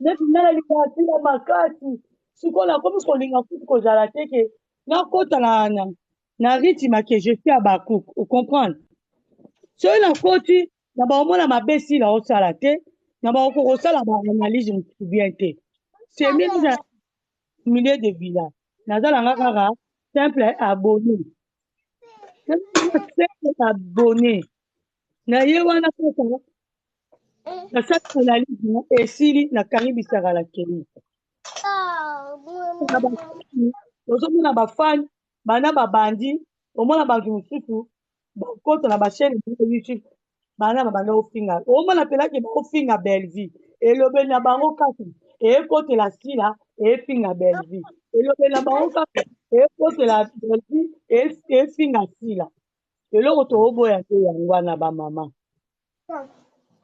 Neti nga nalingaka ntina makasi, sikoyo nakomi kolinga kutu kozala te ke nakota na rythme ke je suis Abakouk, ocomprendre. Soki nakoti na baomona mabe esila osala te, na bakoki kosala baanalyse mosusu bien te. C'est mieux na milieu de village, naza nanga kaka simple abonné, simple abonné na ye wana. Kaka nasali analyse, esili, nakangi bisaka na kei. Ozomona bafani bana babandi, omona bato mosusu bakota na bachaîne ya YouTube, bana babanda kofinga, omona mpelaki baofinga Bellevie. Elobeli na bango kaka ekotela Sila, efinga Bellevie. Elobeli na bango kaka ekotela Bellevie, efinga Sila. Eloko tooboya te yango wana. Bamama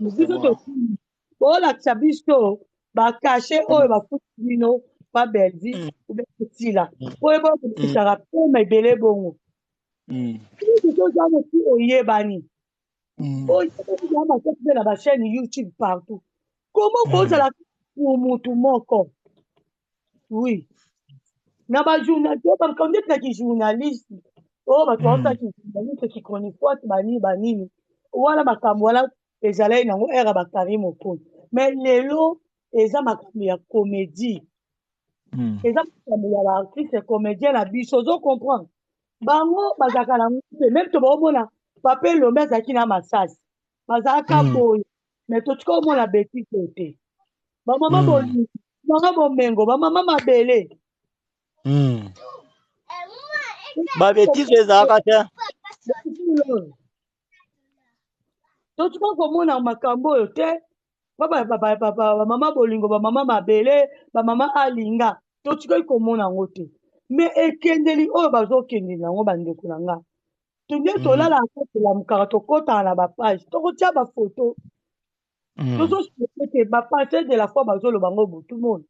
biso tofingi, bolakisa biso bacachet oyo bafuti bino pa Bellevie Sila, oyo bokomisaka pema ebele bongo. Toza mosi oyebani, oyebani makasi mpe na bachaîne YouTube partout. Comment kozala pour mutu moko? Oui, na bajournaliste oyo ndeti na kijournaliste oyo bato baosala kijournaliste, kichroniqueur, banini banini wana, makambo wana ezalaki nango ere ya bakari mokolo, mais lelo eza makambo ya comédie, eza makambo ya baartiste comédien na biso. Ozo comprendre, bango bazalaka nango te. Même to baomona papa Elombe azalaki na masasi, bazalaka boye, mais totika omona betise te. Bamama bolingi mama bomengo, bamama mabele. Babetise ezalaka te. Totika komona makambo oyo te. Bamama bolingo, bamama mabele, bamama alinga, totikaki komona yango te. Mais ekendeli oyo bazokendeli yango, bandeko na nga, nde tolalaka, tolamukaka, tokɔtaka na bapage, tokotia bafoto, tozosete te. Bapasteur de la foi bazoloba ngo butu mona,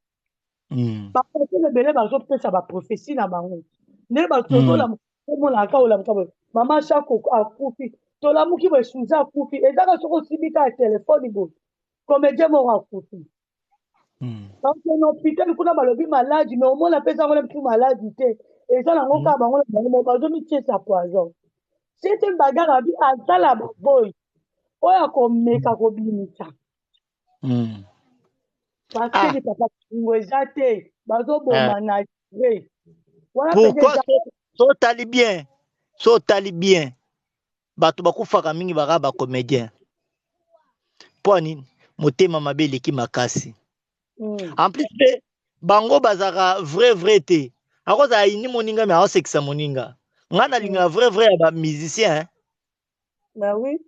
bapasteur ebele bazopesa baprophétie na bango nde tozolamuka, omonaka olamuka boye, mama Shako akufi, tolamuki boye, Suza akufi. Ezaka soki osimbi kaka telefone boye, comédien moko akufi. Parce na hôpital kuna balobi maladi, mais omona mpe ezango na bisu maladi te, eza nango kaka bango na bango moko bazomitiesa poison. Septième bagarre abi asala baboyi oyo akomeka kobimisa parce que papa ngo eza te, bazoboma na vrai wana. Pourquoi? So otali bien, so otali bien. Bato bakufaka mingi baka ba comédien. Mpo ya nini? Motema mabe eleki makasi. En plus mpe bango bazalaka vrai vrai te. Akozala ayini moninga me aosekisa moninga. Ngai nalingaka vrai vrai ya ba musicien hein. Bah oui.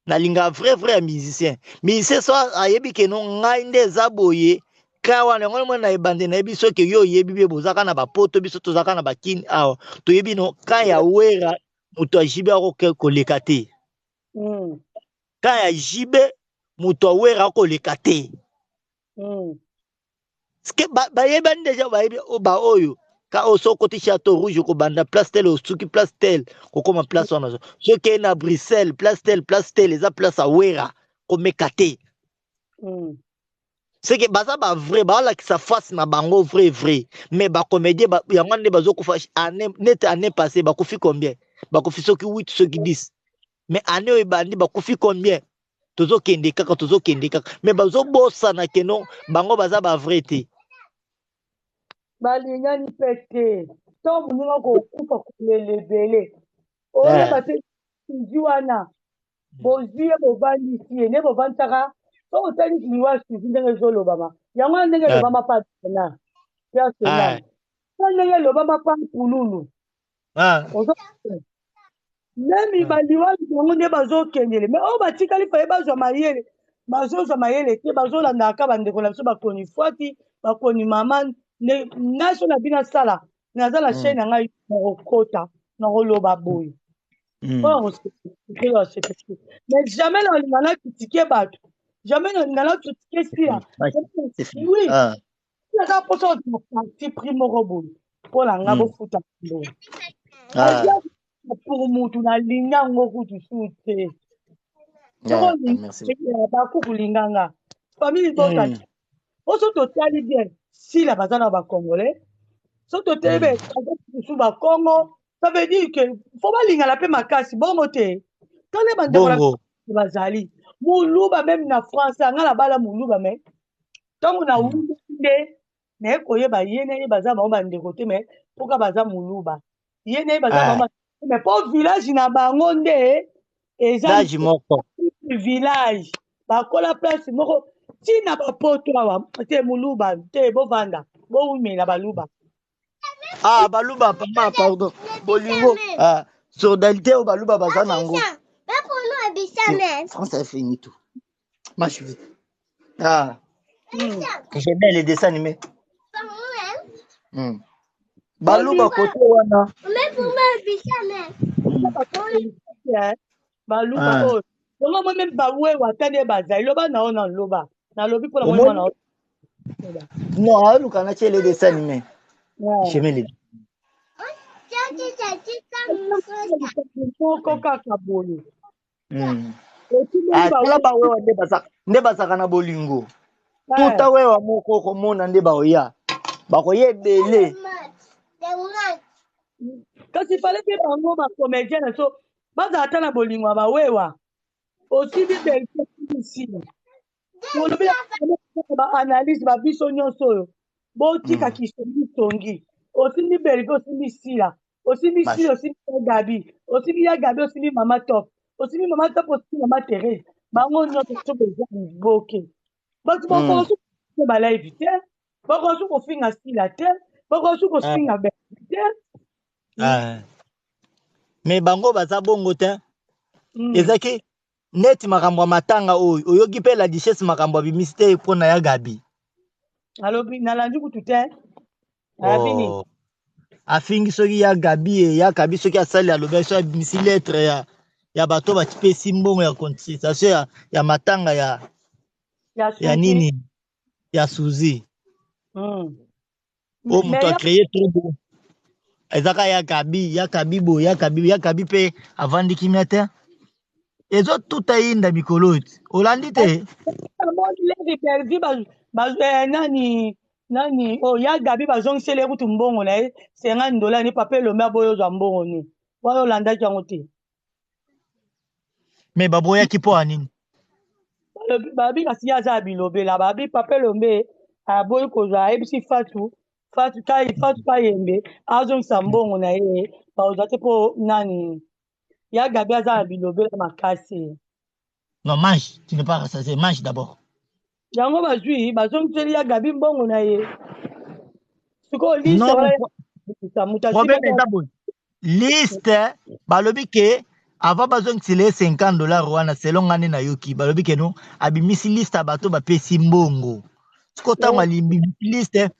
Nalingaka vrai vrai ya musicien. Musicien so ayebi ke no ngai nde eza boye ka wana yango mwana na ebande nayebi soki yo oyebi bie bozaka na bapoto biso tozaka na bakini awa toyebi no ka ya wera moto ya JB akoki koleka te. Ka ya JB moto ya wera akoleka te. Ske bayebani deja bayebi ba oyo ka oyo soki okoti chateau rouge okobanda place tel osuki place tel kokoma place wana soki na Bruxelles place tel place tel eza place ya wera komeka te. C'est que baza ba vrai balakisa face na bango vrai vrai mais ba comédien ba, yango nde bazokufa année net année passée bakufi combien bakufi soki 8 soki 10 mais année oyo ebandi bakufi combien tozokende kaka tozokende kaka mais bazobosana ke non bango baza ba vrai te. Balingani mpe te ntango moninga kokufa kolela ebele oyeba te suzi wana bozwi ye bovandisi ye nde bovandisaka so otali liwa suzi ndenge ezolobama yango wana ndenge elobama pa na personnel ndenge elobama pa pululu meme baliwa bango nde bazokendele me oyo batikali faye bazwa mayele bazozwa mayele te bazolandaka bandeko na biso bakoni fwati bakoni mama ngai so na bino asala naza na chaîne na ngai nakokota nakoloba boye mais jamais nalinga na kritike bato jamais nalinga na kritike sila oui naza mposa kozala parti pris moko boye mpo na nga bofuta mbongo pour mutu nalinga yango kutu su te baku kolinga nga famille libota oso totali bien sila baza na bacongolais so totali be su bakongo ça veut dire que fo balingana mpe makasi bongo te tala bandeko bazali moluba meme na france nga na bala moluba me ntango na wumbi nde naye koyeba ye na ye baza bango bandeko te me mpoka baza moluba ye na ye baza bango me mpo village na bango nde eza moko village bakola place moko ntina bapoto awa te moluba te bovanda bowumela baluba. Ah baluba papa pardon bolingo ah solidarité oyo baluba baza nango. France a fini tout. Ma cheveux. Ah. J'aime bien les dessins animés. Baluba côté wana. Baluba oyo. Yango moi même bawewa ata nde bazali loba na yo na loba. Nalobi mpona moi mwana. Non, aluka na tie les dessins animés. J'aime les moko kaka boye. Tala bawewa nde bazalaka na bolingo. Tuta wewa moko okomona nde baoya. Bakoya ebele. Kasi fale mpe bango bacomédien na so bazala ata na bolingo ya bawewa. Osimbi belgesila. Olobi baanalyse babiso nyonso oyo botika kisongisongi. Osimbi belge osimbi sila. Osimbi sila osimbi ya Gabi. Osimbi ya Gabi osimbi mama top. Osimbi mama top osimbi mama Thérèse. Bango nyonso so beza liboke. Bato bakoki balive te. Bakoki kofinga sila te. Bakoki kofinga belge te. Mais bango baza bongo te. Ezaki neti makambo ya matanga oyo oyoki mpe la duchesse makambo abimisi te mpona ya Gabi. Alobi nalandi kutu te. Abini. Afingi soki ya Gabi e ya Gabi soki asali alobi soki abimisi lettre ya ya bato bapesi mbongo ya cotisation ya, ya matanga ya ya nini ya Suzy. Oyo moto acréé trouble ezaka ya Gabi ya Gabi boye ya Gabi ya Gabi mpe avandi kimia te. Ezotuta yinda mikolo oyo olandi te. Nani nani oh ya Gabi bazongiseli ye kutu mbongo na ye $50 ni papa elombe aboyi ozwa mbongo ni wana olandaki yango te. Me baboyaki mpo ya nini? Babi kasi ye aza ya bilobela babi papa elombe aboyi kozwa ayebisi Fatu Fatu kai Fatu Kayembe azongisa mbongo na ye bazwa te mpo nani. Ya Gabi aza na bilobela makasi. Non, mange, tu n'es pas rassasié, mange d'abord. Yango bazwi bazongiseli ya Gabi mbongo na ye. Sikoyo liste Non, wana mais ya moto problème asimbaki eza boye. Liste balobi ke avant bazongisela ye 50 $ wana, selon nga nde nayoki, balobi ke non, abimisi liste ya bato bapesi mbongo. Sikoyo ntango abimisi liste,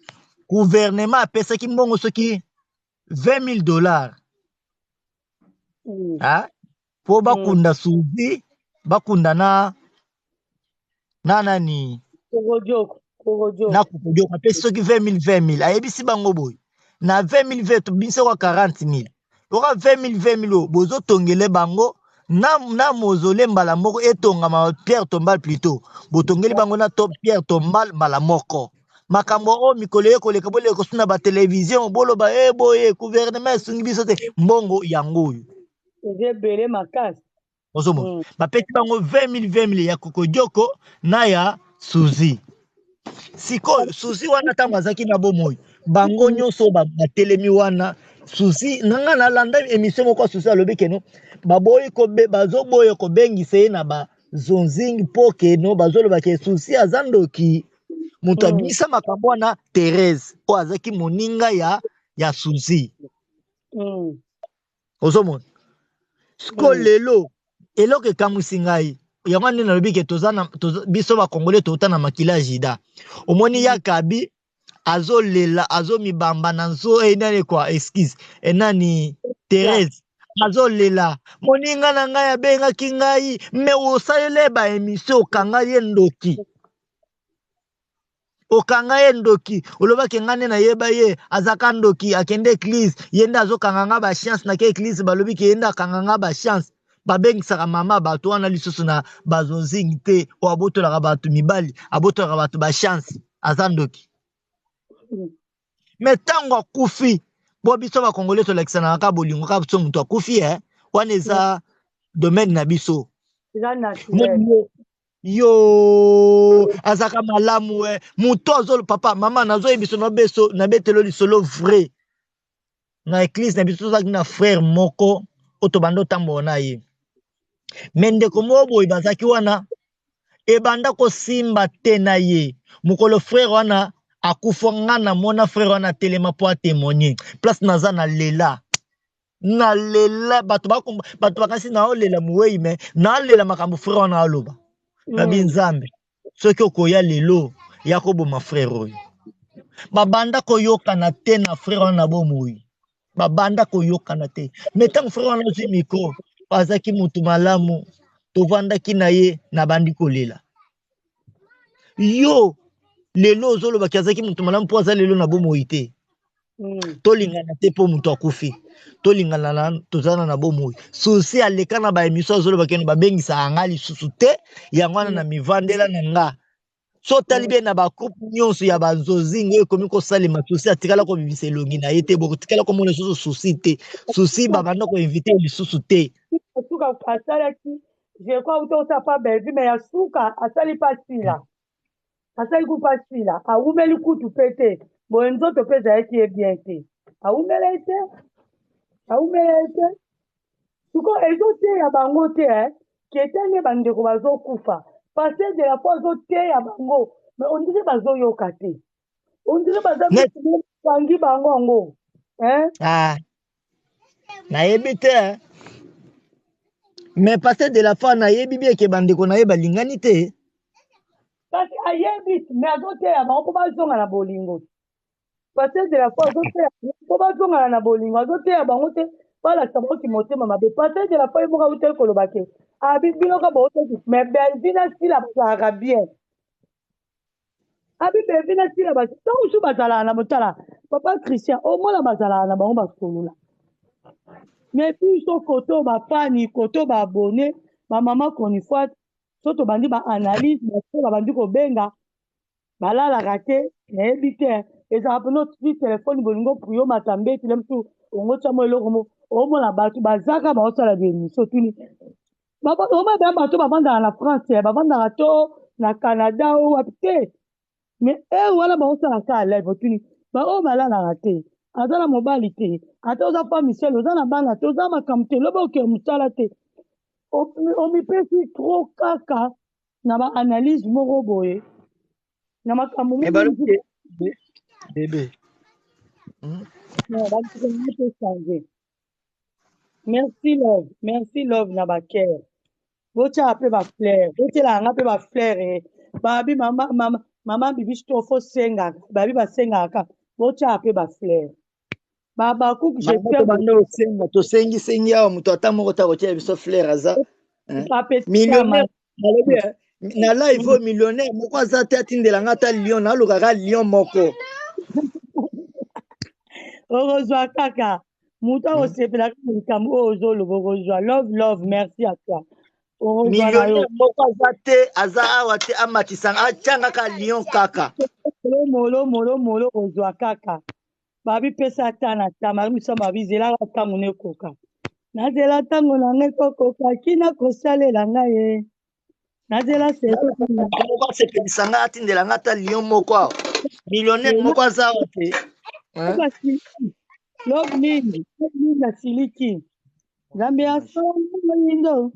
gouvernement apesaki mbongo soki 20 000 dollars ah, po bakunda Suzi, bakunda na nani? Kokodioko, Kokodioko. Na Kokodioko. Apesi soki 20 000, 20 000. Ayebisi bango boye: na 20 000, 20, biso kwa 40 000, oka 20 000, 20 000 oyo bozotongele bango na mausolée mbala moko, etongama pierre tombale plutôt. Botongeli bango na to pierre tombale mbala moko. Makambo oyo mikolo ye koleka, boleka kosu na batelevizio, boloba e boye gouvernement esungi biso te, mbongo yango oyo. Eza ebele makasi. Ozomona, bapesi bango 20 000, 20 000 ya Kokodioko na ya Suzi. Sikoyo Suzi wana, ntango azalaki na bomoi, bango nyonso batelemi wana. Suzi na nga, nalanda émission moko ya Suzi, alobi keno baboyi bazoboya kobengisa ye na bazonzing mpo keno bazoloba ke Suzi aza ndoki. Moto abimisa makambo wana, Therese oyo azalaki moninga ya Suzi. Ozomona siko lelo eloko ekamwisi ngai, yango nde nalobi ke toza na biso bakongole touta na makila ya Juda. Omoni ya Gabi azolela, azomibamba na nzo nani kwa, excuse, nani, Therese azolela: "Moninga na ngai abengaki ngai." Me osalele baémission, okanga ye ndoki, okanga ye ndoki, olobaki ngai nde nayeba ye azaka ndoki, akende église, ye nde azokanga nga bachance. Nake église, balobi ke ye nde akanga nga bachance. Babengisaka mama bato wana lisusu na bazozingi te, oyo abotolaka bato mibali, abotolaka bato bachance, aza ndoki. Me ntango akufi, po biso bakongole tolakisanaka kaka bolingo kaka biso. Moto akufi, wana eza domaine na biso. Eza naturel. Yo azalaka malamu e moto azolo papa mama nazoyebi biso nabeso nabetelo lisolo vrai. Na église na biso tozalaki na frère moko oyo tobanda otambola na ye, me ndeko moko boye bazalaki wana, ebanda kosimba te na ye. Mokolo frère wana akufa, nga namona frère wana atelema mpo atémoigne. Place naza, nalela, nalela. Bato bato bakasi naolela mowei, me nalela makambo frère wana aloba. Nabi Nzambe, soki okoya lelo ya koboma frère oyo, babanda koyokana te na frère wana na bomoi, babanda koyokana te. Me ntango frère wana azwi micro, azalaki motu malamu, tovandaki na ye, nabandi kolela. Yo lelo ozolobaki azalaki motu malamu mpo aza lelo na bomoi te. Tolingana te mpo moto akufi, tolingana na tozana na bomoi. Susi aleka na baémission, azoloba keno babengisaka nga lisusu te. Yango wana na mivandela na nga. So otali bien na bagroupe nyonso ya banzozingi oyo ekomi kosalema, Susi atikala kobimisa elongi na ye te. Bokotikala komona lisusu Susi te. Susi babanda koinvite ye lisusu te. Suka asalaki, je crois, uta osala pa Belvi, mais ya suka asali pa Sila, asali ku pa Sila, awumeli kutu mpe te boye, nzoto mpe ezalaki ye bien te, awumela ye te, awumela ye te. Sikoyo ezoteya bango te ke ntange bandeko bazokufa, pasteur de la foi azoteya bango, mais on dirait bazoyoka te, on dirait baza bangi bango yango, hein? Ah, nayebi te, mais pasteur de la foi nayebi bien ke bandeko na ye balingani te. Kasi ayebi, mais azoteya bango mpo bazonga na bolingo. Pasteur de la foi azoteya mpo bazongana na bolingo, azoteya bango te balakisa bango motema mabe. Pasteur de la foi ye moko awutaki koloba ke abi bino ka baotaki, mais Belvi na Sila bazalaka bien. Abi Belvi na Sila ntango mosusu bazalaka na motala. Papa Christian, omona bazalaka na bango, basolola. Mais biso koto bafani, koto baabone, bamama chronifoite, so tobandi baanalyse, baso babandi kobenga, balalaka te. Nayebi te, ezalaka mpena otiki telefone, bolingo prio matambe tile mosusu ongo tia mo eloko mo omona bato bazaka baosala baémission. Otuni omona baya bato bavandaka na France, bavandaka to na Canada o wapi te, mais heure wana baosala kaka live. Otuni baoyo balalaka te. Aza na mobali te, ata oza femme seule, oza na bana te, oza makambo te, lobi okende mosala te, omipesi trop kaka na ba analyse moko boye na makambo Mais moko balobi mosusu. Bébé. Non, bandeko na ngai, tochange. Merci love, merci love na bakere. Botyaka mpe bafleur, botyelaka nga mpe bafleur. E babi mama, mama, mama Bibishi to fo sengaka, babi basengaka kaka, botyaka mpe bafleur. Babakuku, Mama, j'espère tobanda osenga, tosengisengi awa, moto ata moko ta kotia biso fleur aza, hein? Bapeti. Millionnaire nalobi, eh, na live oyo millionnaire moko aza te atindela nga ata lion, nalukaka lion moko. Okozwa kaka moto akosepela kaka likambo oyo ozoloba, okozwa. Love, love, merci à toi, okozwa na yo. Millionnaire moko aza te, aza awa te, amatisanga, atianga kaka lion kaka. Molo, molo, molo, molo, okozwa kaka. Babi pesa ata na ta mari miso, babi zelaka ntango nekoka, nazela ntango na ngai kokoka kina kosalela ngai ye, nazela seko. Moko asepelisa nga, atindela nga ata lion moko awa. Millionnaire moko aza awa te, hein? Love mingi, love mingi, asiliki. Nzambe asalanga moyindo,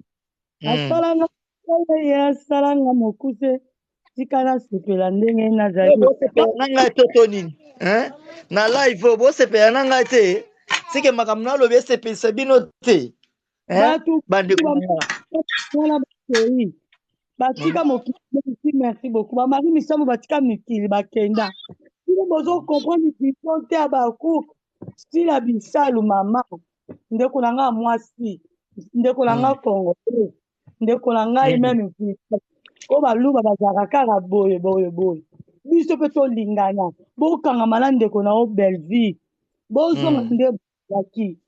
asalanga ye, asalanga mokuse, tika nasepela ndenge nazali. Bosepela na ngai to to nini, hein? Na live oyo bosepela na ngai te, sike makambo nalobi esepelisa bino te, hein? Bato Bandeko na nga. Wana bakei, batika mokili. Merci, merci beaucoup. Bamari misambo batika mikili, bakenda. Bino bozo comprendre vision te ya bacook stila bisalu. Mama, ndeko na ngai mwasi, ndeko na ngai congolais, ndeko na ngai, même vision oyo baluba bazalaka kaka boye boye boye. Biso mpe tolingana, bokangama na ndeko na yo Bellevie, bozonga nde bozalaki.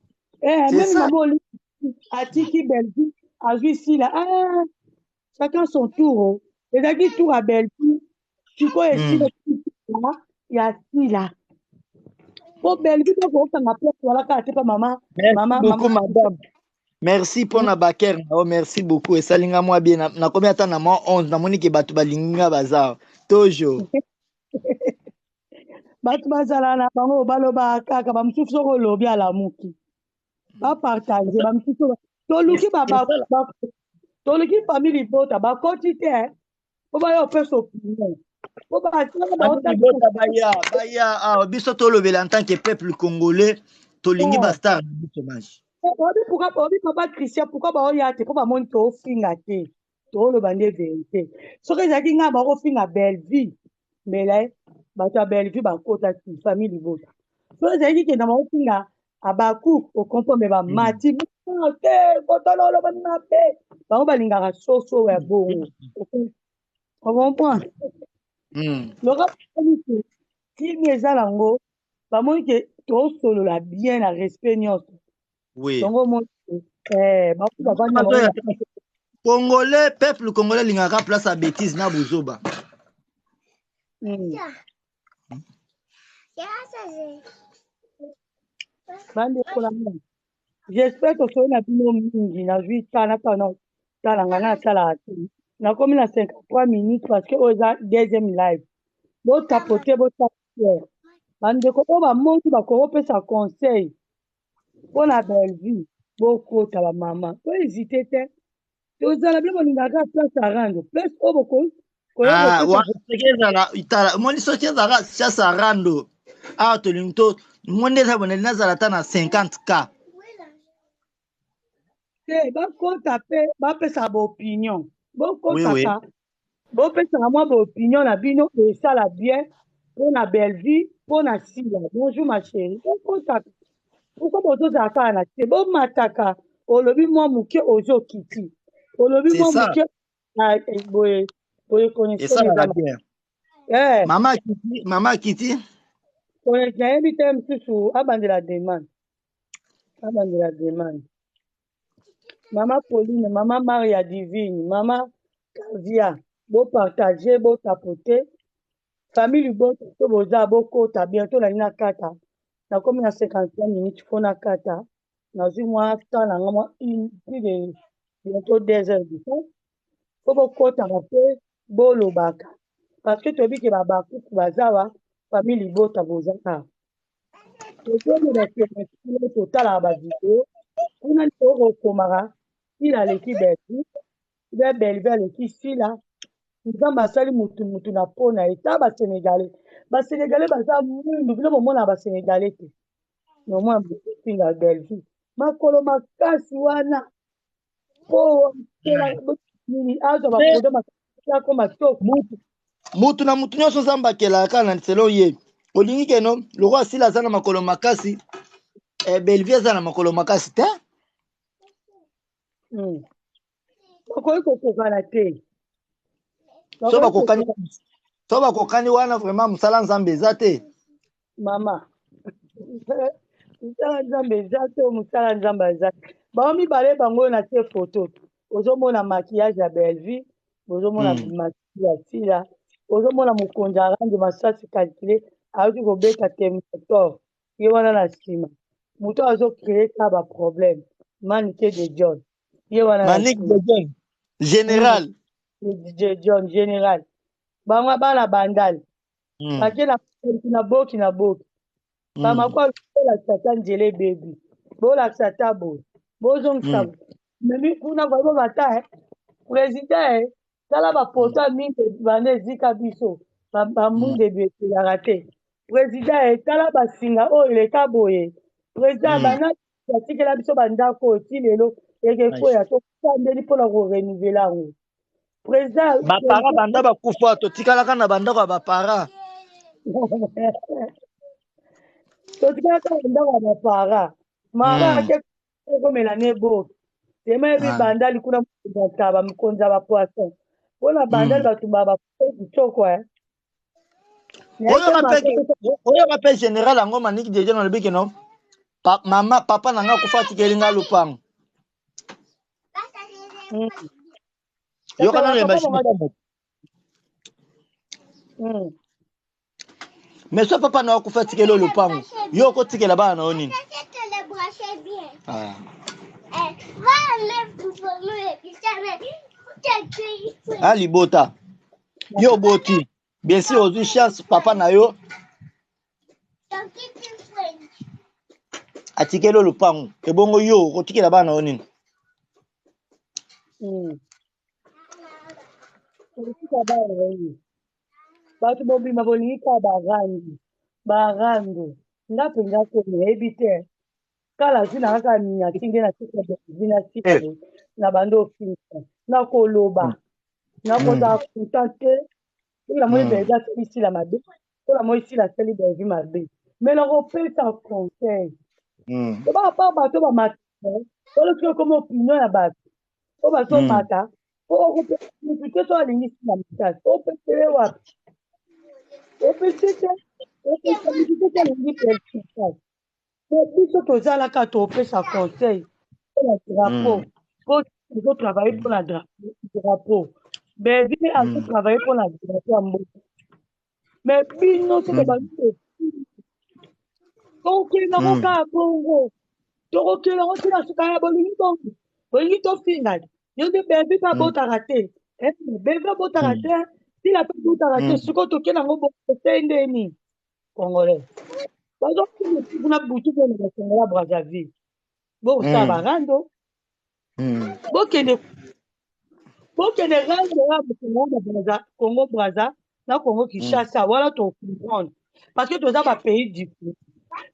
Eh, C'est même ça. mama Oli atiki Bellevie, azwi Sila. Ah, chacun son tour. Oh. Ezalaki tour ya Bellevie, sikoyo esila ya Sila, po Bellevie mpe kokanga place wana kaka te, mpa mama. Merci mama beaucoup, mama. Madame, merci mpona bakere na yo, merci beaucoup, esali nga mwa bien. Nakomi ata na mwa 11, namoni ke bato balingi nga, baza toujours. Bato bazala na bango, balobaka kaka. Bamosusu soki olobi, alamuki, bapartage. Bamosusu toluki toluki famille libota, bakoti te po baya opesa opinion, po basala. Libota baya, baya awa, biso tolobela en tant que peuple congolais, tolingi bastar na biso mage. Obi pourquoi, obi papa Christian, pourquoi baoya te? Mpo bamoni toofinga te, tooloba nde vérité. Soki ezalaki ngai bakofinga Bellevie, mbela bato ya Bellevie bakotaki famille libota. Soki ezalaki kenda bakofinga abaku, okomprendre, bamati te, kotala oloba mabe. Bango balingaka soso ya bongo, ocomprendre? Loka bamoni kimi eza nango, bamoni ke tosolola bien na respect nyonso. Yango omoni bato bavandi na bango. Congolais, peuple congolais alingaka place ya bétise na buzoba. Bandeko na ngai, j'espère tosoli na bino mingi. Nazwi tala tala tala, ngai nasalaka te, nakomi na 53 minutes parce que oyo eza deuxième live. Botapote, botapote. Bandeko oyo bamoni bakokopesa conseil mpona Bellevue, bokota. Bamama, tohésite te, tozala bino bolingaka place ya rando, place oyo bokoki. Ah, soki ezala, tala, omoni, soki ezalaka chasse ya rando awa, tolingi to moni eza boneli, nazala ata na 50 K. Te, bakota mpe bapesa baopinion. Bokotaka, bopesaka mwa baopinion na bino, esala bien mpona Bellevue, mpona Sila. Bonjour ma chérie. Bokotaka, pourquoi bozozala kaka na te? Bomataka, olobi mwa moke, ozokiti, olobi mwa moke boye boye, connexion. Esalaka bien. Mama akiti, mama akiti. Nayebi te, mosusu abandela demande, abandela demande. Mama Pauline, mama Maria Divine, mama Kavia, bopartage, botapote. Famille libota to boza, bokota. Bientôt nalingi nakata, nakomi na 55 minutes, fo nakata. Nazwi mwa temps na nga, mwa une plus de bientôt 2 heures du temps. Fo bokotaka mpe bolobaka parce que toyebi ke babakuku baza wa famille libota, boza awa. Tozongi ba totalaka ba video kuna nde okokomaka Sila aleki Bellevue be Bellevue aleki Sila. Nzambe asali mutu mutu na po na ye. Ta ba Senegalais, ba Senegalais baza mwindu, bino bomonaka ba Senegalais te. Nomona bofinga Bellevue makolo makasi wana po nini azwa ba produit makasi akoma toko. Mutu na mutu nyonso Nzambe akelaka kaka na selon ye. Olingi keno lokola Sila aza na makolo makasi, eh, Bellevue aza na makolo makasi te. Bakoki kokokana te. So bakokani, so bakokani wana vraiment mosala Nzambe eza te. Mama, mosala Nzambe eza te, mosala Nzambe aza te. Bango mibale bango oyo na tie photo, ozomona maquillage ya Bellevue, ozomona maquillage ya Sila, ozomona mokonzi arande masasi calcule ayaki kobeta Terminator ye wana na nsima moto azo créer ka ba problème Manike de John ye wana na Manick de John général. De John général, bango bana bandal bake na na boki na boki bamako bolakisa ata nzela ebebi, bolakisa ata boye, bozongisa memi kuna vraimen bata président tala bapoto ya mingi banda ezika biso bambunda ebetelaka te. Président tala basinga oyo eleka boye, président bana batikela biso bandako oyo ti lelo ekekwea, tokandeli mpona korenouveler yango président. Bapara banda bakufa, totikalaka na bandako ya bapara. Totikalaka na ndako ya bapara mara ake ekomela ne boki tema yebi bandali kuna mokonzi ya ntaba, mokonzi ya bapoisson mpona bandali bato kitoko. Oyoka mpe général yango Maniki de John alobi keno mama papa na nga akufa atikeli nga lupango. Yoka nano imagine, mais so papa na yo akufa atikeli oyo lopango, yo okotikela bana na yo nini? Ah. Ah, libota yo oboti, bien sûr ozwi chance, papa na yo atikeli oyo lopango, ebongo yo okotikela bana na yo nini? Okotika bana na yo, bato bobima bolingi kaka barando barando. Nga mpenza ko nayebi te kala azwi na kaka miniature nde natika na tika na bando ofinga na koloba nakozala content te soki namoni Bellevue asali Sila mabe to namoni Sila asali Bellevue mabe, mais nakopesa conseil to baa bato bamata wana soki okoma opinion ya bato oyo bazomata po okopesa mutu te. So alingi Sila makasi, opesele wapi? Opesi te, opesa mutu te. So alingi Bellevue makasi, mais biso tozalaka topesa conseil mpona drapeau, po tozotravaille mpona drapeau. Bellevue azotravaille mpona drapeau ya mboka, mais bino soki bandi tokokende yango kaka bongo, tokokende yango tina suka ya bolingi bongo, bolingi tofinga yo nde. Bellevue mpe abotaka te, Bellevue abotaka te, Sila mpe abotaka te. Sikoyo tokende yango bongo te nde nini? Congolais bazokende kuna butu mpona bakongola Brazzaville, bokosala barando, bokende bokende rando ya bakongo na Braza, Congo Braza na Congo Kinshasa wana tocomprendre parce que toza bapays différent.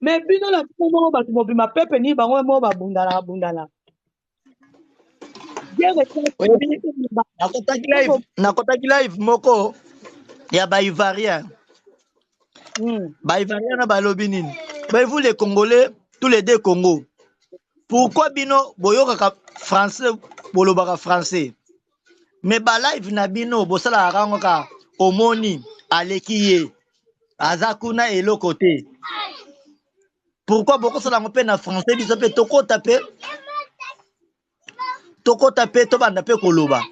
Mais bino na bino moko bato mobima pepe nini, bango moko babundanaka bundanaka. Nakotaki live moko ya baivoirien. Baivoirien na balobi nini? Mais vous les Congolais, tous les deux Congo, pourquoi bino boyokaka français, bolobaka français, mais balive na bino bosalaka yango kaka omoni aleki ye aza kuna eloko te? Pourquoi bokosala yango mpe na français? Biso mpe tokota mpe, tokota mpe, tobanda mpe koloba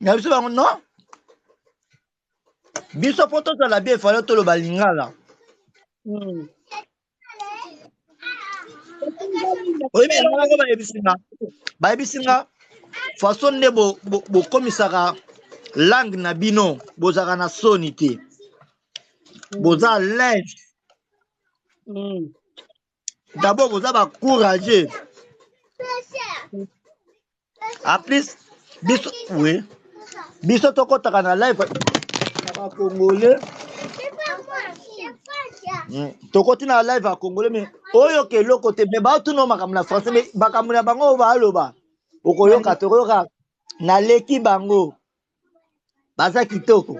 na biso bango. Non, biso mpo tozala bien, efale toloba lingala. Oyebi eloko moko bayebisi nga? Bayebisi nga façon nde bokomisaka langue na bino, bozalaka na soni te, boza à l'aise. D'abord boza ba courageux. En plus biso oui biso tokotaka na live ya ba congolais tokoti na live ya congolais mais oyoka eloko te mais baotuna makambo na français mais makambo na bango oyo baaloba okoyoka tokoyoka naleki bango baza kitoko.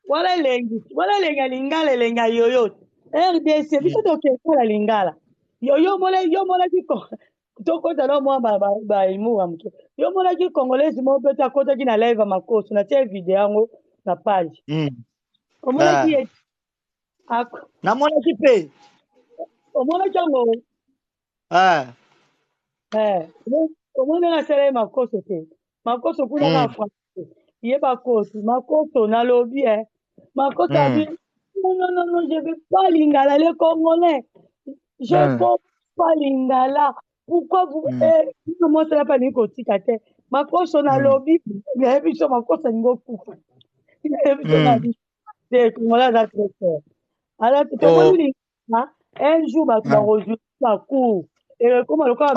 Wana elengi, wana elengi ya lingala, elengi ya yoyo. RDC biso tokesala lingala. Yo yo mona yo monaki tokota na mwa ba ba, ba humour ya moke. Yo monaki congolaise moko mpe akotaki na live ya makoso na tie video yango na page. Omonaki ye Namonaki mpe. Omonaki yango. Eh, omoni ndenge asala ye makoso te. Makoso kuna kaka français. Ye bakosi, makoso nalobi eh. Makoso abi non non non non, je veux pas lingala les Congolais. Je comprends pas lingala. Pourquoi vous eh bino mwasi wana mpe alingi kotika te. Makoso nalobi, nayebi so makoso alingi okufa. Nayebi so nabi te Congolais aza très fort. Alors tomoni un jour bato bakozwa ba cours ekoma lokola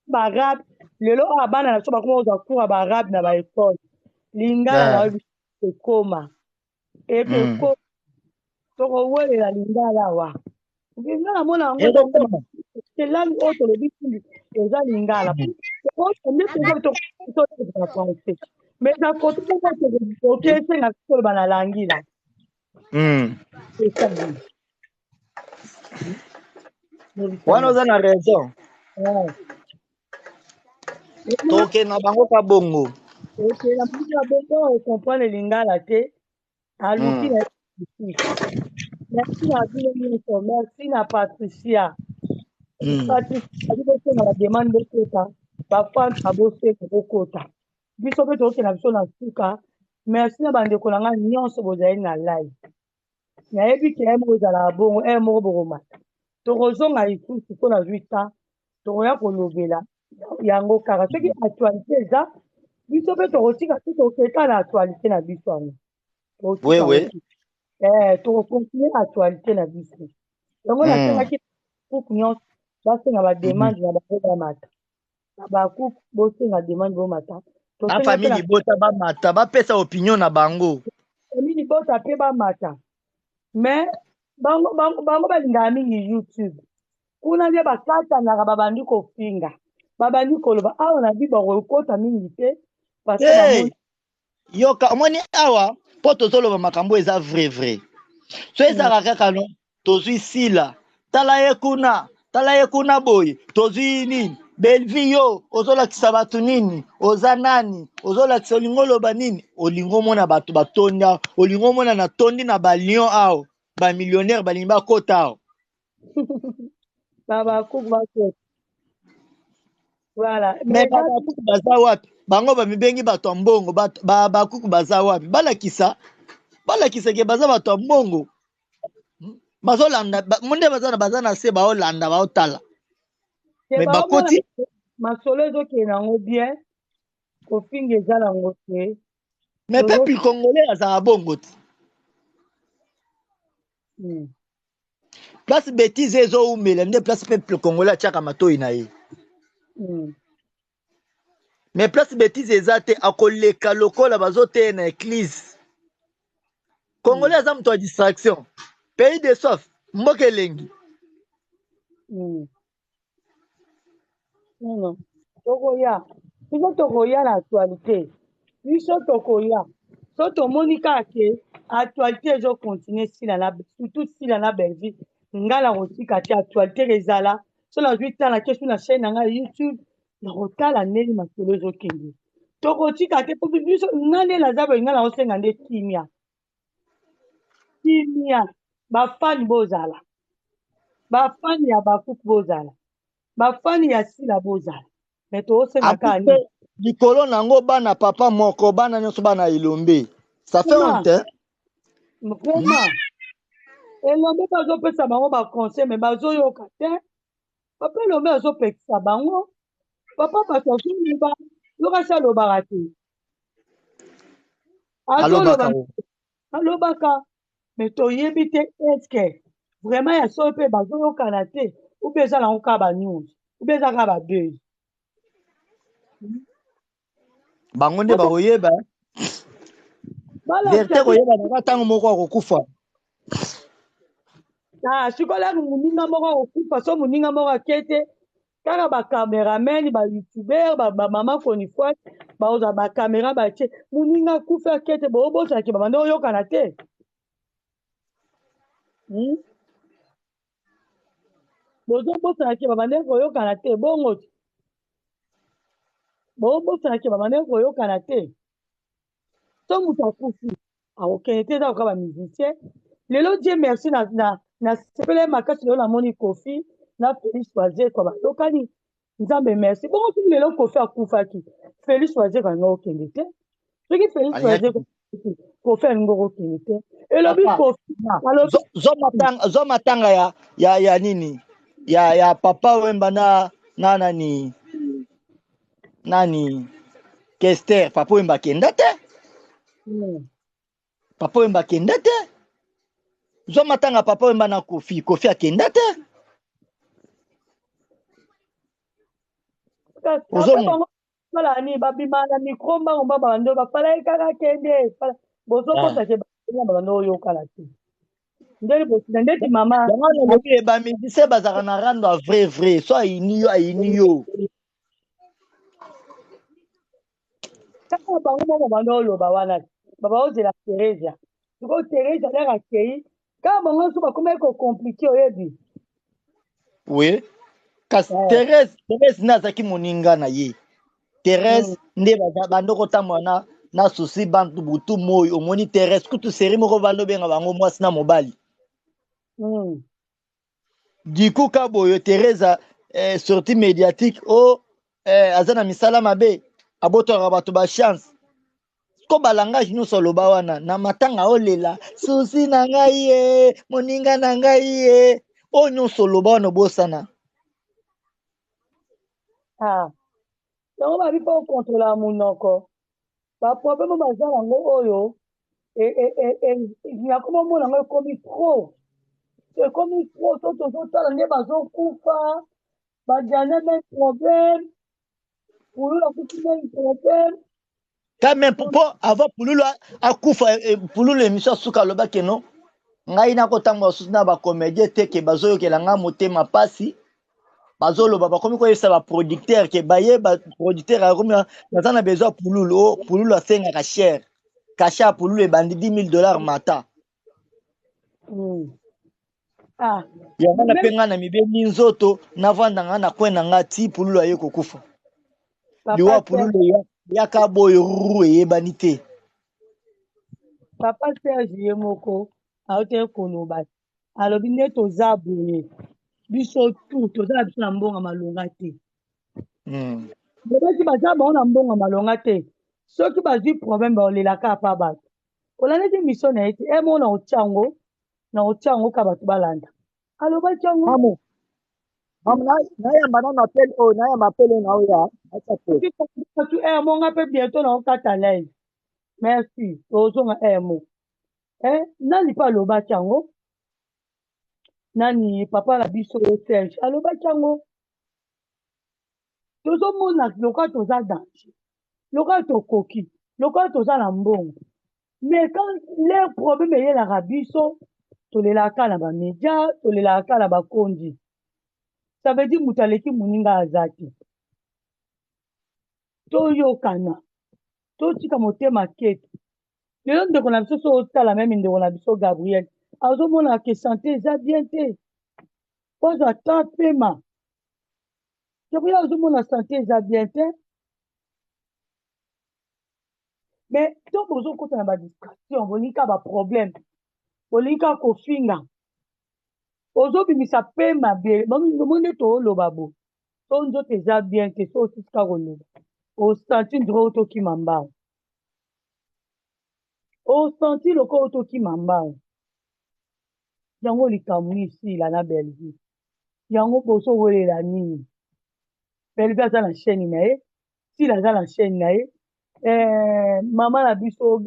ba arabe lelo awa bana na biso bakoma kozwa cours ya ba arabe na ba école lingala na oyebi ekoma ekoma tokowelela lingala awa nga namona yango langue oyo tolobi mingi eza lingala nde toza français mais na kote moko tokesenga toloba na langila. Wana oza na raison. Tokende na bango ka bongo. Okende na bango ka bongo, ocomprendre lingala te. Aluki na merci na bino nyonso, merci na Patricia. Patricia abi bosenga ba demande bokota, ba fans abosenga bokota. Biso mpe tokokenda biso na suka. Merci na bandeko na ngai nyonso bozali na live. Nayebi ke moko ezalaka bongo, moko bokomata. Tokozonga lisusu mpo nazwi temps, tokoya kolobela yango kaka. Soki actualité eza, biso mpe tokotika te tokeka na actualité na biso yango. Oui, oui. Tokocontinue actualité na biso. Yango nasengaki kuku nyonso basenga ba demande na bango bamata. Bakuku bosenga demande bomata. Ba famille libota bamata, bapesa opinion na bango. Famille libota mpe bamata. Mais bango bango bango balingaka mingi YouTube. Kuna nde bakatanaka babandi kofinga. Babandi koloba awa na bi bakokota mingi te parce que Hey, yoka omoni awa mpo tozoloba makambo eza vrai vrai. So ezalaka kaka no tozwi sila tala ye kuna tala ye kuna boye tozwi nini Bellevue yo ozolakisa bato nini oza nani ozolakisa olingi oloba nini olingi omona bato batondi awa olingi omona na tondi na ba lion awa ba millionnaire balingi bakota awa. Babakuku bakota. Voilà. Mais babakuku baza wapi? Bango bamibengi bato ya mbongo, babakuku baza wapi? Balakisa, balakisa ke baza bato ya mbongo. Bazolanda, monde baza na baza na se baolanda baotala. Mais bakoti masolo ezokende yango bien, kofinga eza nango te. Mais peuple congolais azala bongo te. Place bêtise ezoumela nde place peuple congolais atiaka matoi na ye. Mais place bêtise eza te akoleka lokola bazoteya na église. Congolais aza moto ya distraction. Pays de soif, mboka elengi. Non, non. Tokoya. Biso tokoya na actualité. Biso tokoya. So tomoni kaka ke actualité ezo continuer sila na surtout sila na Bellevue. Nga na kotika te actualité ezala. So nazwi temps na kesu na chaîne na ngai YouTube na kotala ndenge masolo ezokende. Tokotika te po biso nga nde naza boye nga na kosenga nde kimia. Kimia. Bafani bozala. Bafani ya Bakuku bozala. Bafani ya Sila bozala. Mais tokosenga kaka nini? Likolo nango bana papa moko, bana nyonso bana Elombe. Ça fait honte, hein? Vraiment. Elombe bazopesa bango ba conseil mais bazoyoka te. Papa Elombe azopekisa bango. Papa bato azoloba, yoka si alobaka te. Alobaka. Alobaka. Mais toyebi te est-ce vraiment ya solo mpe bazoyokana te ou bien eza nango kaka ba news ou bien eza kaka ba buzz. Bango nde bakoyeba verite, koyeba naka ntango moko akokufa. Ah, sikoyo laki moninga moko akokufa, so moninga moko ake te, kaka bacameraman, bayoutubeur, bamama conifoite baozwa bacaméra batie, moninga akufi ake te, boobosaki babanda oyokana te. Bozobosanaki babandaki koyokana te, bongo te bobosanaki babandaki koyokana te. So moto akufi akokende te, eza koka bamusicien. Lelo Dieu merci, na sepele makasi, lelo namoni Kofi na Félix Wazekwa bayokani, Nzambe merci. Bongo soki lelo Kofi akufaki, Félix Wazekwa alingi okende te? Soki Félix Wazekwa, Kofi alingi okokende te? Elobi Kofi alobi Zwa matanga ya nini, ya Papa Wemba na nani nani, Kester. Papa Wemba akenda te. Papa Wemba akenda te. Zwa matanga Papa Wemba na Kofi, Kofi akenda te. Ozomona nini, babima na micro mbango mbango, babando bafalaki kaka kende, bozokosake babando oyokana te ndeti ndeti mama. Yango nalobi, bamusicien bazalaka na rando ya vrai vrai, so ayini yo, ayini yo. Kaka bango moko bando oloba wana, babaozela Theresia. Sikoyo Theresia ndenge akei, kaka bango nyonso bakomaki kocompliquer, oyebi. Oui, kasi Therese nde azalaki moninga na ye. Therese nde bando kotambola na susi bantu butu moi. Omoni Therese kutu série moko bando obenga bango mwasi na mobali. Du ka boye Therese, sortie médiatique o oh, aza na misala mabe, abotolaka bato bachance, ko balangage nyonso aloba wana na matanga, olela susi na ngai ye, moninga na ngai ye, oyo nyonso oloba wana obosana. Ah. Yango babi mpo okontrola monoko, baproblème baza yango oyo nakoma omona yango ekomi trop, ekomi trop. So tozotala nde bazokufa, badiana même problème, Pululu akufi même problème. Quand même, po avant Pululu akufa, Pululu émission asuka alobaki no ngai nakotambola susu na bacomédien te, ke bazoyokela ngai motema pasi, bazoloba, bakomi koyebisa baproducteur ke baye baproducteur akomi baza na besoin ya Pululu. O Pululu asengaka cher, cachet ya Pululu ebandi 10 000 $ mata. Ah. Yango na mpe ngai na mibeli nzoto, navanda ngai na kwe na ngai ti Pululu aye kokufa. Liwa Pululu yaka boye ruru eyebani te. Papa Serge ye moko aote koloba, alobi nde toza boye, biso tu toza na biso na mbongo malonga te. Lobaki baza bango na mbongo malonga te, soki bazwi problème baolelaka apa bato. Olandaki émission na ye te? E moko na kotia yango, na kotia yango ka bato balanda, alobaki yango. Nayamba nano appel oyo, nayamba appel oyo na oyo. Atu monga mpe bientôt na okata live. Merci, tozonga mo. Nani mpe alobaki yango? Nani? Papa na biso Serge alobaki yango. Tozomona lokola toza danger, lokola tokoki, lokola toza na mbongo, mais quand leur problème eyelaka biso, tolelaka na bamédia, tolelaka na bakondi. Ça veut dire moto aleki moninga aza te. Toyokana, totika motema keto. Lelo ndeko na biso, so otala même ndeko na biso Gabriel, azomona ke santé eza bien te, kozwa temps pema. Gabriel azomona santé eza bien te, mais to bozokota na badistraction, bolingi kaka baproblème, bolingi kaka kofinga, ozobimisa pe mabe. Mo nde tooloba bo so nzoto eza bien te, so osisi kaka koloba, osanti ndro otokima mbango, osanti lokola otokima mbango. Yango likambo nini esila na Bellevue? Yango bozowelela nini? Bellevue aza na chaîne na ye, Sila aza na chaîne na ye, mama na biso.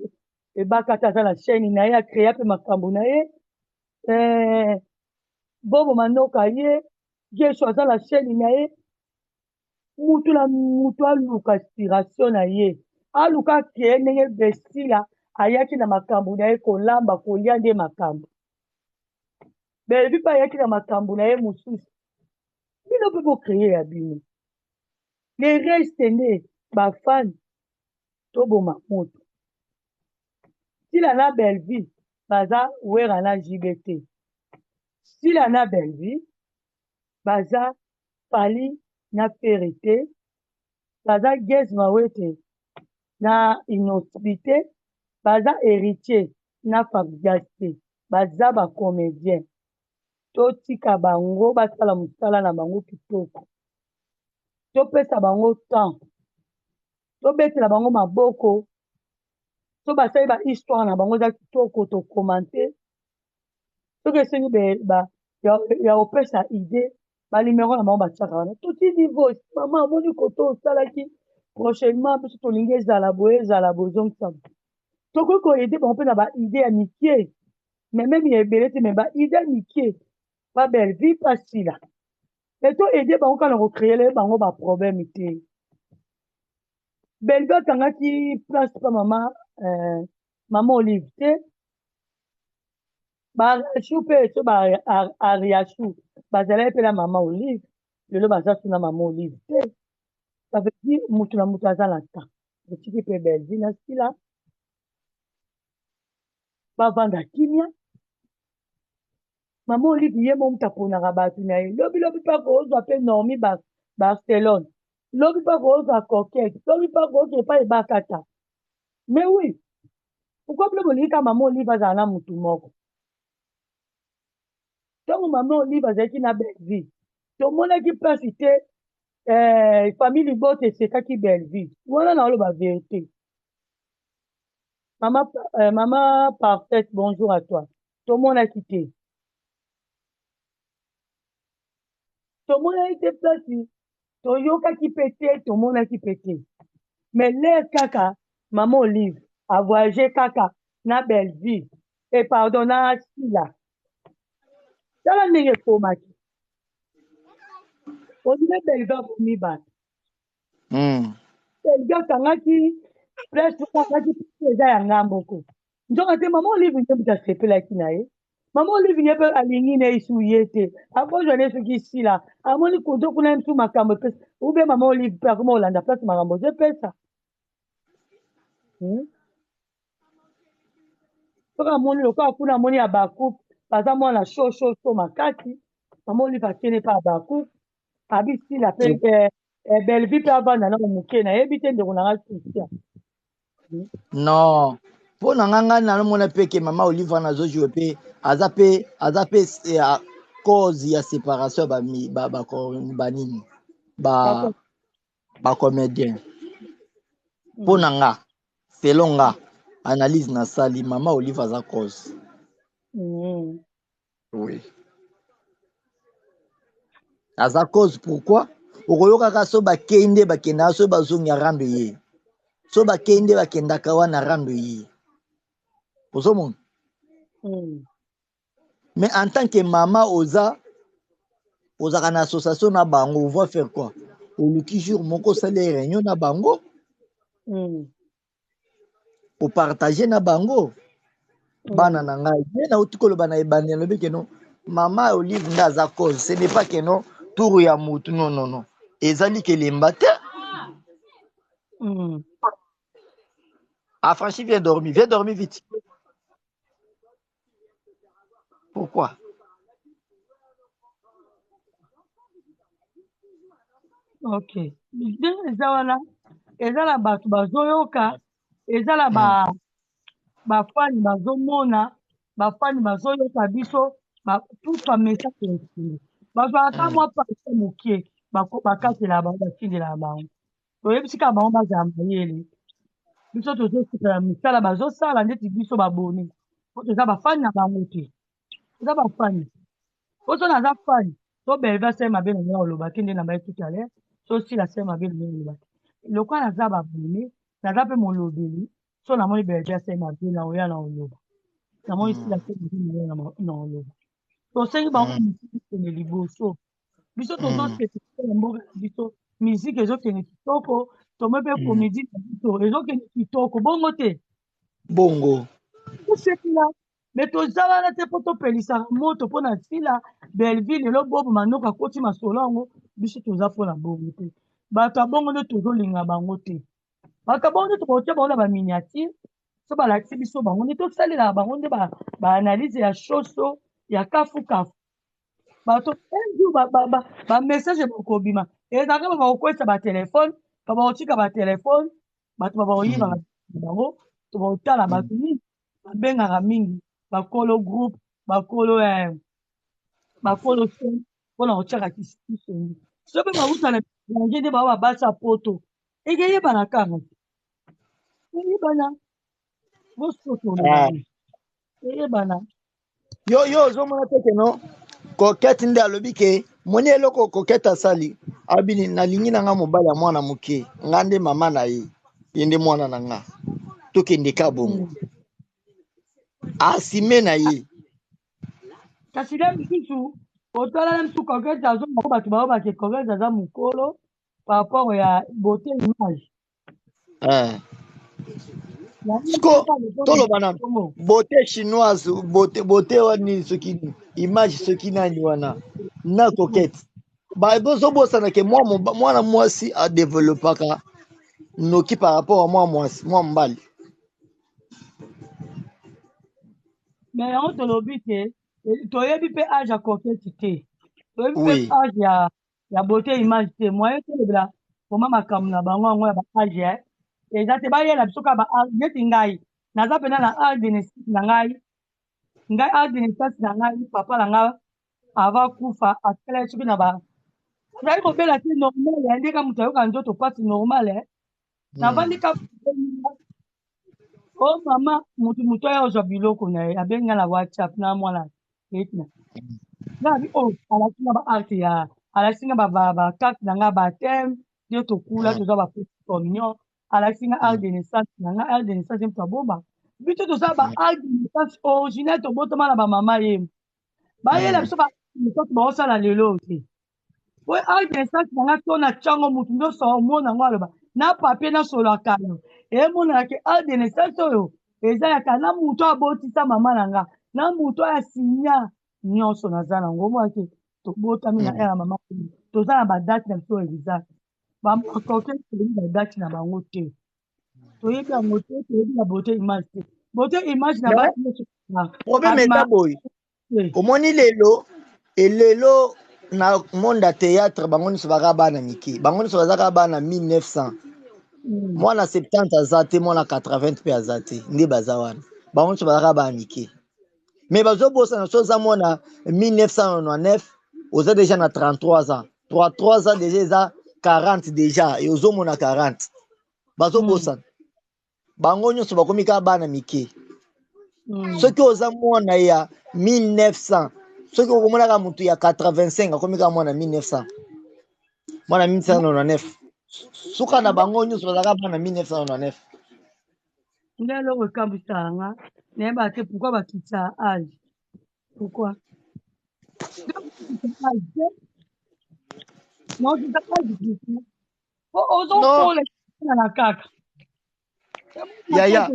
Ebakata aza na chaîne na ye, acrea mpe makambo na ye. Eh, Bobo Manoka ye, Gesho aza na chaîne na ye. Mutu na mutu aluka inspiration na ye, aluka acree ndenge Besila ayaki na makambo na ye, kolamba kolia nde makambo. Bellevue mpe ayaki na makambo na ye mosusu. Bino mpe bo cree ya bino. Le reste nde ba fan toboma moto. Sila na Bellevue baza Wera na JB te. Sila na Bellevue baza Fally na Ferre te. Baza Gaz Mawete na Innoss'B te. Baza Heritier na Fabregas te. Baza ba comediens. Totika bango basala mosala na bango kitoko. Topesa bango temps. Tobetela bango maboko. So basali ba histoire na bango eza kitoko, to commenter. Soki esengi ba, ya kopesa idee, ba numero na bango batiaka wana. Totindi voice, mama amoni koto osalaki prochainement biso tolingi ezala boye ezala boye ozongisa boye. Tokoki ko aider bango mpe na ba idee ya mikie, mais meme ya ebele te, mais ba idee ya mikie pa Bellevue pa Sila. Mais to aider bango kaka na ko créer bango ba problème te. Bellevue akangaki place pa mama mama Olive te. Ba Ariachou mpe so ba Ariachou bazalaki mpe na mama Olive, lelo baza su na mama Olive te. Ça veut dire mutu na mutu aza na temps. Otiki mpe Bellevue na Sila bavanda kimia. Mama Olive ye mo mutu aponaka bato na ye. Lobi lobi mpe akozwa mpe Normi Barcelone, lobi mpe akozwa Coquette, lobi mpe akoki epai Ebakata. Mais oui, pourquoi bino bolingi kaka mama Olive azala na mutu moko? Ntango mama Olive azalaki na Bellevue, tomonaki place te famille Libota esekaki Bellevue. Wana naoloba vérité. Mama, mama Parfaite, bonjour à toi. Tomonaki te. Tomonaki te place, toyokaki pe te, tomonaki pe te. Mais l'air kaka mama Olive a voyagé kaka na Bellevue et pardon na Sila. Tala ndenge ekomaki. Ondire Bellevue akomi bato. Bellevue akangaki place moko, akangaki place eza ya nga moko. Nzoka te mama Olive nde moto asepelaki na ye. Mama Olive ye mpe alingi na ye su ye te. Akozwa ne soki Sila amoni koto kuna ye mosusu makambo epesa. Ou bien mama Olive mpe akoma kolanda place makambo ezopesa. Soki amoni lokola kuna amoni ya Habacuc baza mwana chaud chaud chaud makasi, mama Olive akende mpe Habacuc abi Sila mpe Bellevue mpe avanda nano moke, nayebi te ndeko na nga Christian. Non, mpo na nga ngai nalomona mpe ke mama Olive wana azojoue mpe aza mpe aza mpe cause ya séparation ya banini ba ba comédien. Mpo na nga, selon nga analyse nasali, mama Olive aza cause. Oui, aza cause. Pourquoi? Okoyokaka so bakei nde bakendaka, so bazongi ya rando ye, so bakei nde bakendaka wana rando ye, ozomona. Mais en tant que mama oza ozalaka na association na bango, on va faire quoi? Oluki jour moko osali réunion na bango, opartage na bango bana na ngai. Ye nauti koloba na ebandi, alobi ke non, mama Olive nde aza cause. Ce n'est pas que non tour ya mutu, non non non, ezali kelemba te. Ah, Franchi, viens dormir, viens dormir vite. Pourquoi? Ok, ndenge eza wana, eza na bato bazoyoka, eza na ba bafani bazomona, bafani bazoyoka biso tout message esili, bazwaka mwa partie moke, bakatelaka bango, batindelaka bango, toyebisi kaka bango bazala mayele. Biso tozosepela misala bazosala ndeti biso baboni po toza bafani na bango te, toza bafani po so naza fani so Bellevue asali mabe na ngai olobaki nde na bai tout à l'heure, so Sila asali mabe na ngai olobaki lokola naza babone, naza mpe molobeli. So namoni Belgique asali mabe na oya na oloba. Namoni sila asali mabe na oya na oloba. Tosengi bango miziki ekende liboso. Biso tozosepela na mboka na biso, miziki ezokende kitoko, tomoni mpe komedi na biso ezokende kitoko, bongo te? Bongo. Tosepela, me toza wana te mpo topelisaka moto mpo na Sila, Bellevue lelo Bob Manoka akoti masolo yango, biso toza mpo na bongo te. Bato ya bongo nde tozolinga bango te. Bato ya bongo nde tokotia bango na ba miniature, so balakisi biso bango nde tosalelaka bango nde ba analyse ya shoso ya kafu kafu. Bato un jour ba message bakobima ezalaka ba bakokwesa ba telefone, ba bakotika ba telefone, bato ba bakoyibaka bango, to bakotala bato mingi babengaka mingi bakolo groupe, bakolo bakolo chaîne mpona kotiaka kisongi. So mpe bauta na danger nde bao babasi ya poto ekeyebana kaka eyebana bosotola eyebana. Yo yo ozomona te keno Coquette nde alobi ke moni eloko Coquette asali abini nalingi na nga mobali ya mwana moke, nga nde mama na ye, ye nde mwana na nga, tokende ka bongo. Asime na ye. Kasi nde mosusu otala na mosusu Coquette azonga bato bao bake Coquette aza mokolo par rapport ya beauté image. Siko toloba na beauté chinoise, beauté beauté wani soki image soki nani wana na Coquette. Ba bozobosana ke mwana mwasi adevelopaka noki par rapport à mwa mwasi, mwa mobali. Mais yango tolobi te, toyebi mpe age ya Coquette te. Toyebi mpe age ya beauté image te. Moyen tolobela koma makambo na bango yango ya ba age eza te, bayela biso kaka ba age neti ngai naza mpena na age de naissance na ngai. Ngai age de naissance na ngai, papa na ngai avant kufa atikala soki na ba azali kobela te normal, nde ka moto ayoka nzoto mpasi normal. Navandi ka o mama motu motu aya ozwa biloko na ye, abengi nga na WhatsApp na mwana etina nga abi o alakisi nga ba acte ya alakisi nga ba carte na nga baptême nde tokula tozwa ba petite communion, alakisi nga acte de naissance na nga, acte de naissance ye moto abomba biso toza ba acte de naissance original, tobotama na bamama ye bayela biso ba acte de naissance baosala lelo te. Po acte de naissance na nga to na tiango motu nyonso omona yango aloba na papier na solo ya kala emonana ke acte de naissance oyo eza ya kala, na motu abotisa mama na nga na motu oyo asinya nyonso naza nango, omona ke tobotami na ere ya mama, toza na badate na biso exact. Bakoke toyebi badate na bango te, toyebi yango te, toyebi na beauté image te, beauté image na basi nyonso problème eza boye. Omoni lelo elelo na monde ya théâtre bango nyonso baka bana mike, bango nyonso bazaka bana 1900, mwana 70 aza te, mwana 80 mpe aza te, nde baza wana bango nyonso bazaka bana mike. Mais bazobosana so oza mwana 1999 oza déjà na 33 ans, 33 ans déjà eza 40 déjà, e ozomona 40 bazobosana. Bango nyonso bakomi kaka bana mike. Soki oza mwana ya 1900, soki okomonaka motu ya 85 akomi kaka mwana 1900, mwana 1999, suka na bango nyonso bazalaka bana 1999. Nde eloko ekambwisaka nga, nayebaka te pourquoi bakitisa age, pourquoi age naokita age po ozokola na kaka yaya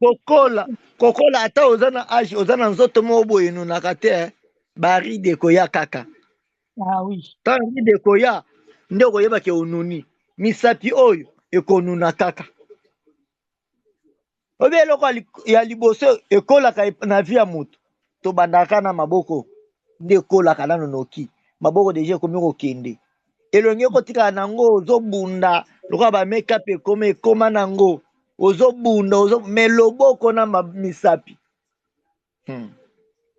kokola kokola ata oza na age, oza na nzoto moko boye enunaka te, baride ekoya kaka. Ah oui. Ntango ride ekoya nde okoyeba ke onuni misapi oyo ekonuna kaka. Oyebi eloko ya liboso ekolaka na vie ya moto, tobandaka na maboko nde ekolaka nano noki, maboko deja ekomi kokende, elongi ekotikala nango ozobunda lokola ba make-up ekoma ekoma nango ozobunda ozo me loboko na misapi.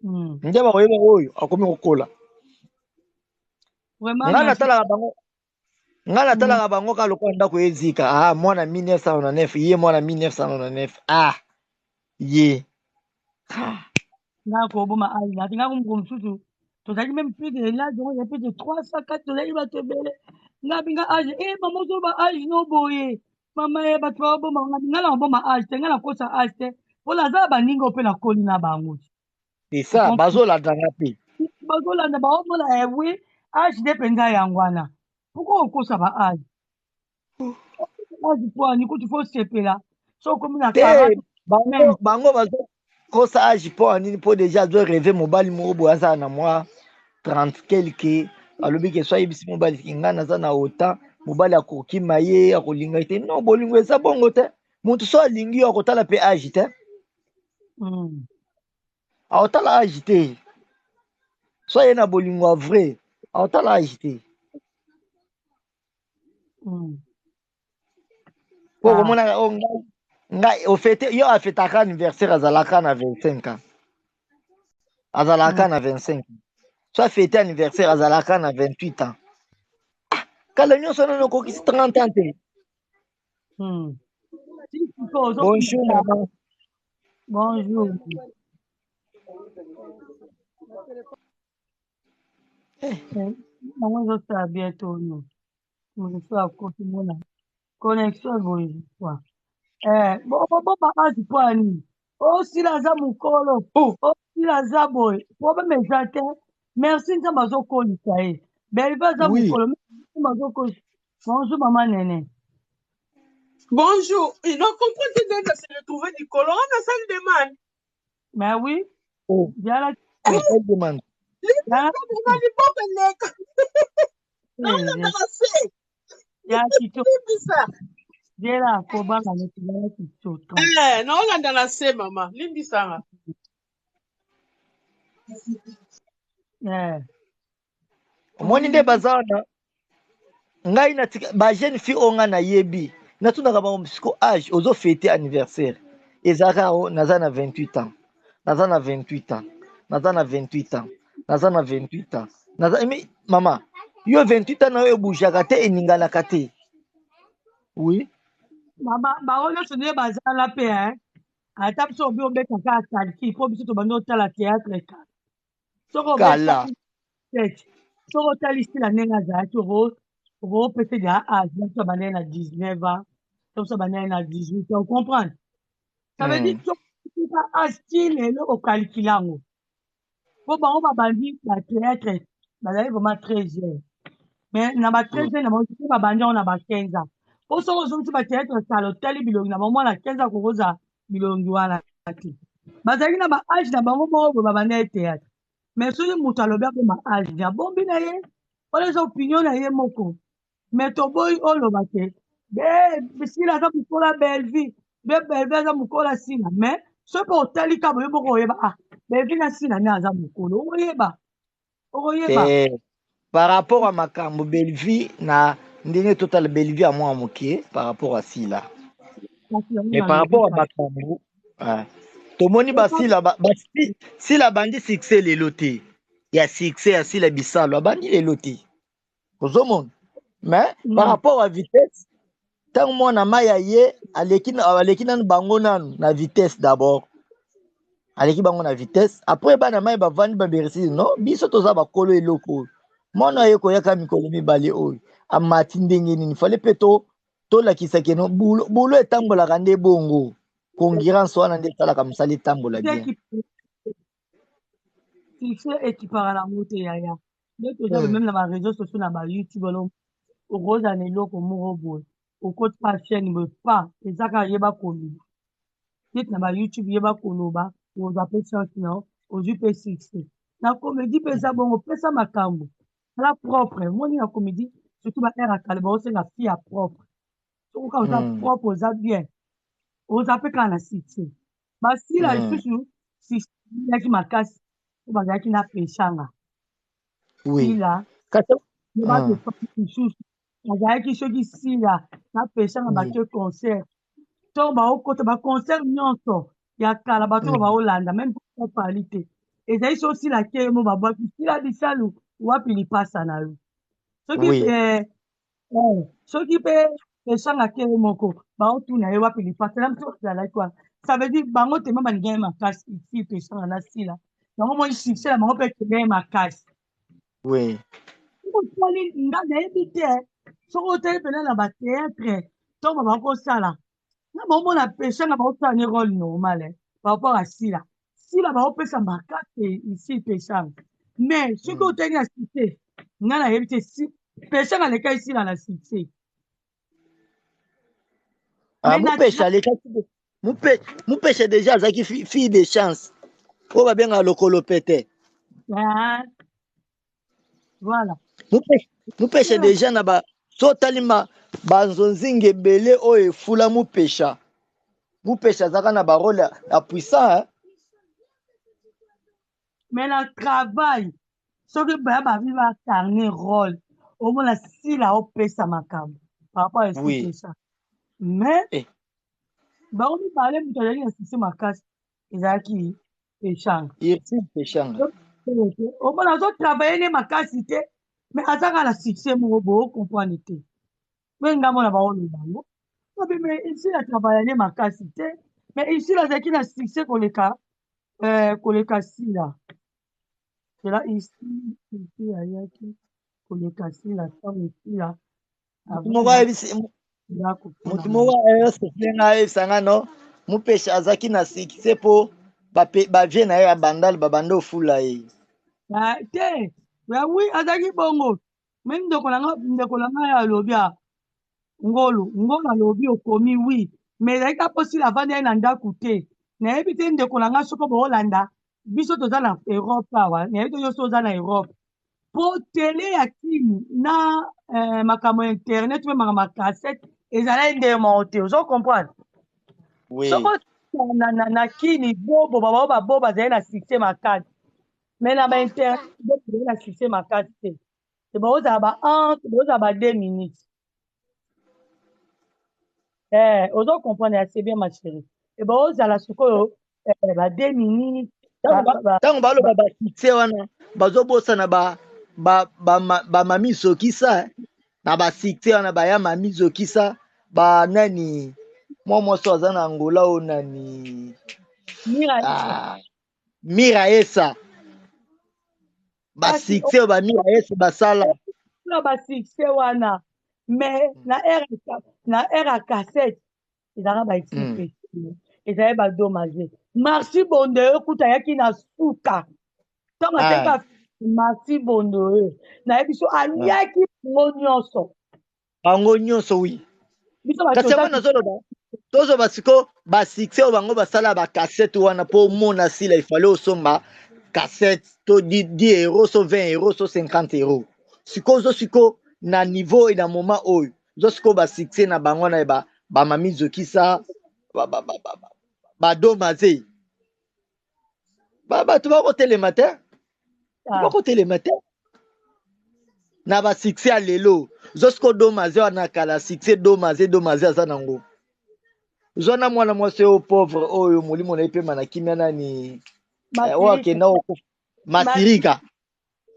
Nde bakoyeba oyo akomi kokola. Nga natalaka bango, nga natalaka bango kaka lokola ndako ezika. Ah, mwana 1999 ye, mwana 1999 ah ye. Nga koboma age na nga moko mosusu tozalaki même plus de l'âge oyo ya plus de 304, tozalaki bato ebele. Nga binga age mama ozoba age no boye. Mama ye bato baboma nga, nga na baboma age te, nga nakosa age te, mpo naza na baninga oyo mpe nakoli na bango. C'est ça, bazolanda nga mpe. Bazolanda baomona eh oui, age nde mpenza yango wana. Pourquoi okosa ba age? Age mpo ani kutu fo sepela. Soki okomi na Te, 40 bango même. bango bazokosa age mpo ya nini? Mpo deja azo reve mobali moko boye azala na mwa 30 quelque, alobi ke so ayebisi mobali ke ngai naza na autant, mobali akokima ye, akolinga ye te. Non, bolingo eza bongo te. Moto so alingi yo akotala mpe age te. Akotala age te. So aye na bolingo ya vrai, akotala age te. Po okomonaka oyo ngai ngai ofete yo afetaka anniversaire azalaka na 25 ans. Azalaka na 25 ans. So afete anniversaire azalaka na 28 ans. Ah, kala nyonso nano okokisi 30 ans te. Bonjour maman. Bonjour. Eh. Yango ezosala bien to oyo. Mosusu akoti mona connexion boye quoi. Eh, bo bo bo ba age po ani. Osila aza mokolo. Oh. Osila aza boye. Problème eza te. Merci Nzambe azokolisa ye. Bellevue aza mokolo. Nzambe azokolisa. Bonjour maman Nene. Bonjour. Il n'a compris que Nene se retrouver du colon. On a salle demande. Mais oui. Oh. Yala. Oh, salle demande. Yala. Ya kitoko. Yela kobanga neti yala kitoko. Eh, naolanda na se mama, limbisanga. Eh. Omoni nde baza wana ngai natika ba jeune fille oyo ngai nayebi natunaka bango siko age ozo fete anniversaire ezalaka o naza na 28 ans, naza na 28 ans, naza na 28 ans, naza na 28 ans, naza mi mama yo 28 ans na yo ebougeaka te, eninganaka te. Oui. Mama bango nyonso nde bazala mpe hein. Ata biso obi obeta kaka calcul mpo biso tobandi otala théâtre kala. Soki Kala. obeti tete, soki otali Sila ndenge azalaki, okopesa deja age, biso abandaki na 19 ans, to biso abandaki na 18 ans, comprendre? Ça veut dire soki otika age ti lelo okalikila yango. Po bango babandi ba théâtre, bazali vraiment très jeune. Mais na ba très jeune na bango, soki babandi yango na ba 15 ans. Po soki ozongisi ba théâtre kala, otali bilongi na bango, mwana 15 ans akokozala bilongi wana te. Bazalaki na ba age na bango moko boye babandaki théâtre. Mais soki moto alobi abomba age, nde abombi na ye, wana eza opinion na ye moko. Mais toboyi oloba te, be Sila aza mokolo ya Bellevue, be Bellevue aza mokolo ya Sila. Mais soki mpe otali kaka boye moko oyeba, ah, Bellevue na Sila nde aza mokolo, okoyeba. Okoyeba. Eh, par rapport à makambo Bellevue na ndenge totala Bellevue ya mwa moke par rapport à Sila. Kasi yango Mais par rapport à nalobi kaka. makambo, ah, tomoni ba Sila ba, ba si, Sila abandi succès lelo te. Ya succès ya Sila Bisalo abandi lelo te. Ozomona? Mais par rapport à vitesse, ntango mwana mai ya ye aleki aleki nanu bango nanu na vitesse d'abord. Aleki bango na vitesse. Après bana mai bavandi ba berisi, non, biso toza bakolo eloko oyo. Mwana aye koyaka mikolo mibale oyo amati ndenge nini? Fallait pe to tolakisa ke no boulot, boulot etambolaka nde bongo. Concurrence wana nde esalaka mosala etambola bien. Succès ekipaka nango te yaya. Nde toza même na ba réseaux sociaux na ba YouTube wana okozala na eloko moko boye. Okoti pa chaîne boye pa eza kaka yeba koloba. Neti na ba YouTube yeba koloba, ozwa pe chance na yo, ozwi pe succès. Na comédie pe eza bongo, pesa makambo. Ala propre, omoni na comédie surtout ba air ya kala baosenga fille ya propre. Soki kaka oza propre, oza bien, oza pe kaka na succès. Basila lisusu succès ezalaki makasi po bazalaki na peshanga. Oui. Sila, Kasi, ye bato lisusu bazalaki soki Sila na peshanga bake concert. To baokota ba concert nyonso ya kala bato baolanda même po Fally te. Ezali so Sila ke mo babwaki Sila Bisalu wapi lipasa na yo. Soki soki pe peshanga ke moko baotuna ye wapi lipasa na biso bazalaki wana. Ça veut dire bango tema balingaki makasi ici peshanga na Sila. Yango moi succès na bango pe ekendaki makasi. Oui. Soki otali nga nayebi te, soki otali mpena na ba théâtre, Ntango bakosala na baomona peshanga baosala ne role normal eh, par rapport à Sila. Sila baopesa makasi ici peshanga. Mais soki otali na succès, nga nayebi te si peshanga alekai Sila na succès. Ah, Mais na mupesha alekaki mupesha déjà azalaki fille de chance oyo babengaka lokolo pete. Ah, voilà. Mupesha déjà na ba so otali ma banzonzinga ebele oyo efula mupesha. Mupesha azalaka na barole ya puissant hein? Mais na travail soki baya babi bacarne role omona Sila opesa makambo par rapport à Oui. Pesha. Mais Eh. bango mibale moto azalaki na succès makasi ezalaki Peshanga. Irsi Peshanga. Omona azotravaille ne makasi te mais azaka na succès moko boye ocomprendre te. Mpe nga mona baoloba yango obi mais Ursule atravaille ne makasi te mais Ursule azalaki na succès koleka koleka Sila. Cela ici, ici ayaki koleka Sila ntango Sila Moto moko ayebisi moto moko ayebisi nga ayebisa nga no mupesha azalaki na succès po bavie na ye ya bandal babanda ofula ye. Ah, te ya oui azalaki bongo me ndeko na nga ye alobi a ngolu ngolu alobi okomi oui mais ezalaki kaka mpo Sila avandi ye na ndako te. Nayebi te ndeko na nga soko boolanda biso toza na Europe awa, nayebi te yo so oza na Europe po tele ya kini na makambo ya internet mpe makambo ya cassette ezalaki ndenge moko te, ozo comprendre? Oui. Soko na kini bobo babao babobo bazali na succès makasi mais na ba internet bobo bazali na succès makasi te. Te baozala ba 1, baozala ba 2 minutes. Eh, ozo comprendre ya c'est bien ma chérie. E baozala sikoyo ba 2 minutes. Ntango baloba ba succès wana bazobosana ba mami zokisa na ba succès wana baya mami zokisa ba nani mwa mwasi aza na Angola oyo nani Mira. Mira Esa. Ba succès oyo ba Mira Esa basala. Ba succès wana mais na air ya cassette ezalaka ba expliqué ezalaki ba dommage. Marci Bondoyo kuta ayaki na suka ntango ateka Marci Bondoyo nayebi so aliaki bango nyonso. Bango nyonso oui. Kasi yango nazoloba tozoba siko ba succès oyo bango basala ba cassette wana po omona Sila il fallait osomba cassette to 10 euros so 20 euros so 50 euros. Siko ozo siko na niveau et na moment oyo ozo siko ba succès na bango na ba ba mami zokisa ba ba ba ba ba domaze ba bato bakotelema te. Bakotelema te. Na ba succès ya lelo ozo siko domaze wana kala succès domaze domaze aza nango. Zwana mwana mwasi oyo pauvre oyo molimo na ye pema na kimia nani oyo akenda Masirika.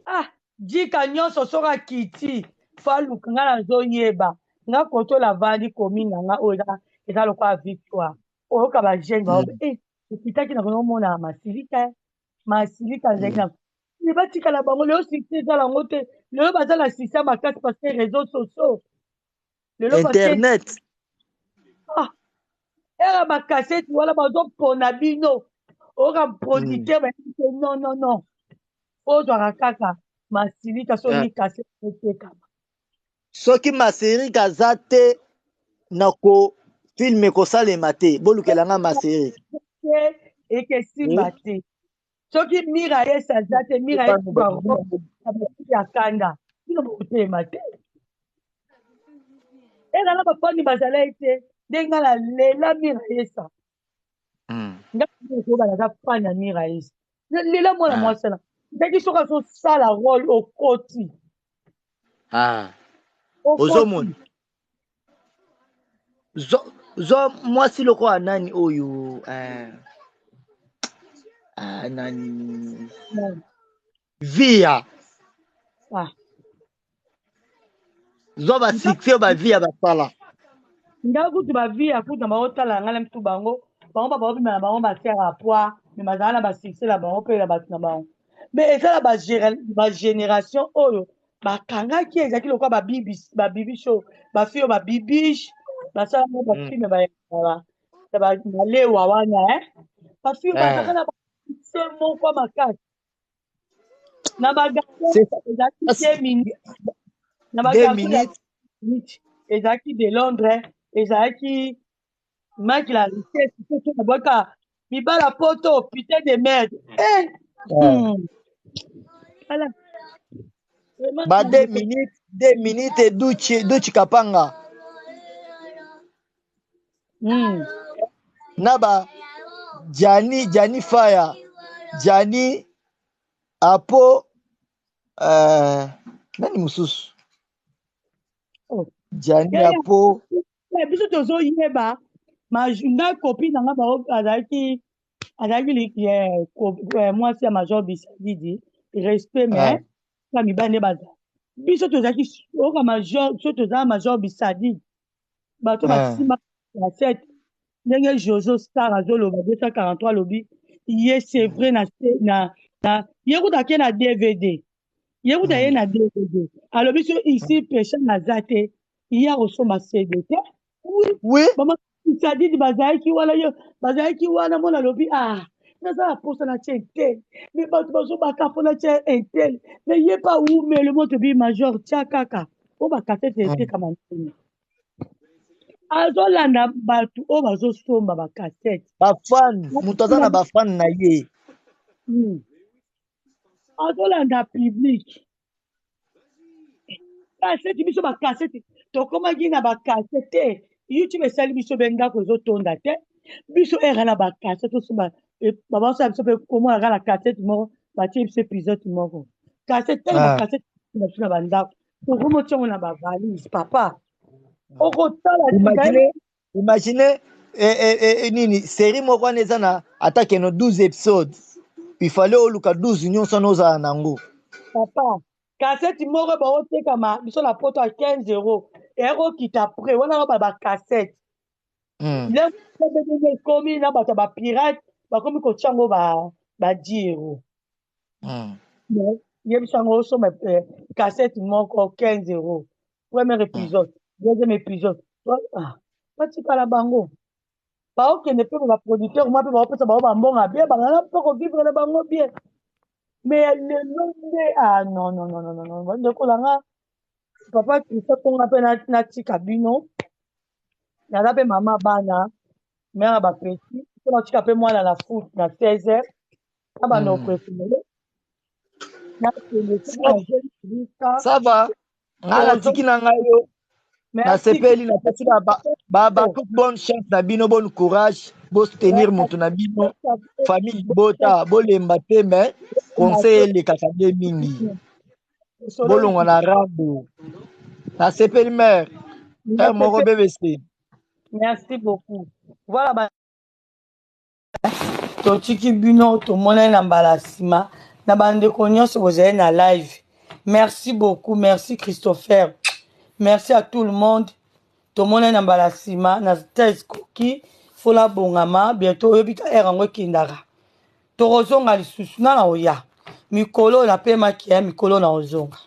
Ah, jika nyonso soki akiti faluka nga nazoyeba nga kotola vandi komi na nga oyo eza lokola victoire. Oyoka ba jeune ba okitaki na komona Masirika. Masirika azalaki na mais batikala bango lelo succès ezala yango te. Lelo baza na succès makasi parce que réseaux sociaux. Lelo internet. Ah, era ba cassette wala bazopona bino. Oka producteur ba non non non. Ozwaka kaka Masirika soki cassette etekama. Soki Masirika aza te na ko filme kosalema te, bolukela nga Masirika. Ekesimba te. Soki Mira Yesa aza te, Mira Yesa ya kanda. Bino bokotema te. Era na bafani bazalaki te, ndenge nga nalela Mira Yesa. Nga naza fan ya Mira Yesa. Lela mwana mwasi wana. Ndaki soki azosala rôle okoti. Ozomona. Zo mwasi lokola nani oyo nani Via. Zo ba succès ba Via basala. Nga kutu ba Via kutu na baotala nga na mitu bango, bango ba baobima na bango ba faire à poids, mais bazala na ba succès na bango pe na bato na bango. Mais ezala ba génération oyo bakangaki ezalaki lokola ba bibi ba bibi show, ba fille ba bibiche, Basala ngo bafilme ba malewa wana eh. Bafilme bazalaka na se moko makasi. Na ba garçon ezalaki 2 minutes. Na ba garçon ya minutes ezalaki de Londres, ezalaki Mike la richesse, soki nabwaka mibala poto putain de merde. Eh! Voilà. Ba 2 minutes, 2 minutes, duchi duchi kapanga. Na ba Jani Jani Fire, Jani Apo, nani mosusu? Oh. Jani Yeah. Apo. Biso tozoyeba nga copine na nga bao azalaki mwasi ya major Bisadidi, respect, mais ka mibali nde baza. Biso tozalaki oyoka major, biso tozala major Bisadidi, bato basimba cassette ndenge Jojo Star azoloba 243, alobi ye c'est vrai na ye kuta ake na DVD, ye kuta ye na DVD, alobi so ici pesha naza te, ye akosomba CD te, oui. Sadidi bazalaki wana, yo bazalaki wana, mona alobi: "Ah, naza na posa na tia intel, mais bato bazobaka mpo na tia intel, mais ye mpe awumele moto bi major tia kaka po bacassette etekama." Ndenge azolanda bato oyo bazosomba bacassette. Bafan, moto aza na bafan na ye. Azolanda public. Cassette, biso bacassette tokomaki na bacassette te. YouTube esali biso be ndako ezotonda te. Biso ere na bacassette tosomba, babasala biso mpe komona kaka na cassette moko, batie biso épisode moko cassette tele. Bacassette na biso na bandako, tokomi otiango na bavalise, papa, okotala. Imagine, imagine nini, série moko wana eza na ata keno 12 épisodes, il fallait oluka 12 nyonso wana ozala nango. Papa, cassette moko baotekama biso na poto ya 15 euro, ekokita près wana ba bacassette. Ndenge ekomi na bato ya bapirate, bakomi kotia yango ba 10 euro. Mais yebisa yango, osomba cassette moko 15 euro, premier épisode, deuxième épisode. Ah, batikala bango baokende mpe baproducteur mwa mpe baopesa bango bambongo bien, bazala mpe kovivre na bango bien. Mais lelo nde, ah non, non, non, non, non, non, ndeko na nga papa Christophe, mponga mpe natika bino. Naza mpe mama bana, mare ya bapeti, mpo natika mpe mwana na foot na 16 heures na bando préféré nakende. Ça va, nga natiki na ngai yo, nasepeli, napesi ba bonne chance na bino, bonne courage, bosoutenir moto na bino, famille libota, bolemba te. Mais conseil elekaka nde mingi, bolongwa na rando. Nasepeli, mare heure moko BBC. Merci beaucoup. Voilà, ba totiki bino, tomonani na mbala nsima. Na bandeko nyonso bozali na live, merci beaucoup. Merci Christopher, merci à tout le monde. Tomonani na mbala nsima na 13 koki fola bongama bientôt. Oyebi ka heure yango ekendaka, tokozonga lisusu na oya mikolo napemaki ya mikolo na ozonga.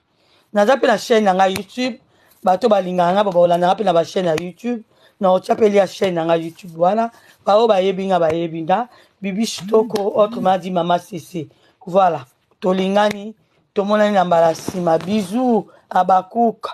Naza mpe na chaîne na ngai YouTube, bato balingaka nga baolandanga mpe na bachaîne ya YouTube. Na otia mpe lia chaîne na ngai YouTube wana, baoyo bayebi nga bayebi nga, Bibi Shitoko, autrement dit Mama Cc. Voilà, tolingani, tomonani na mbala nsima. Bisous Abakuk,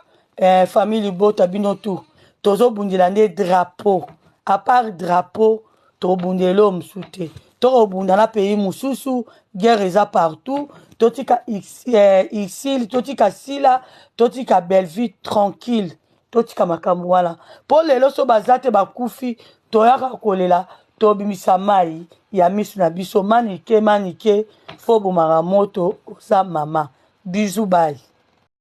famille libota, bino tout. Tozobundela nde drapeau, à part drapeau tobundela eloko mosusu te. Tokobunda na pays mosusu, guerre eza partout. Totika Exil, totika Sila, totika Bellevue tranquille, totika makambo wana, mpo lelo so baza te, bakufi, toyaka kolela, tobimisa mai ya miso na biso. Manike, manike, fo bomaka moto, oza mama. Bisous, bye.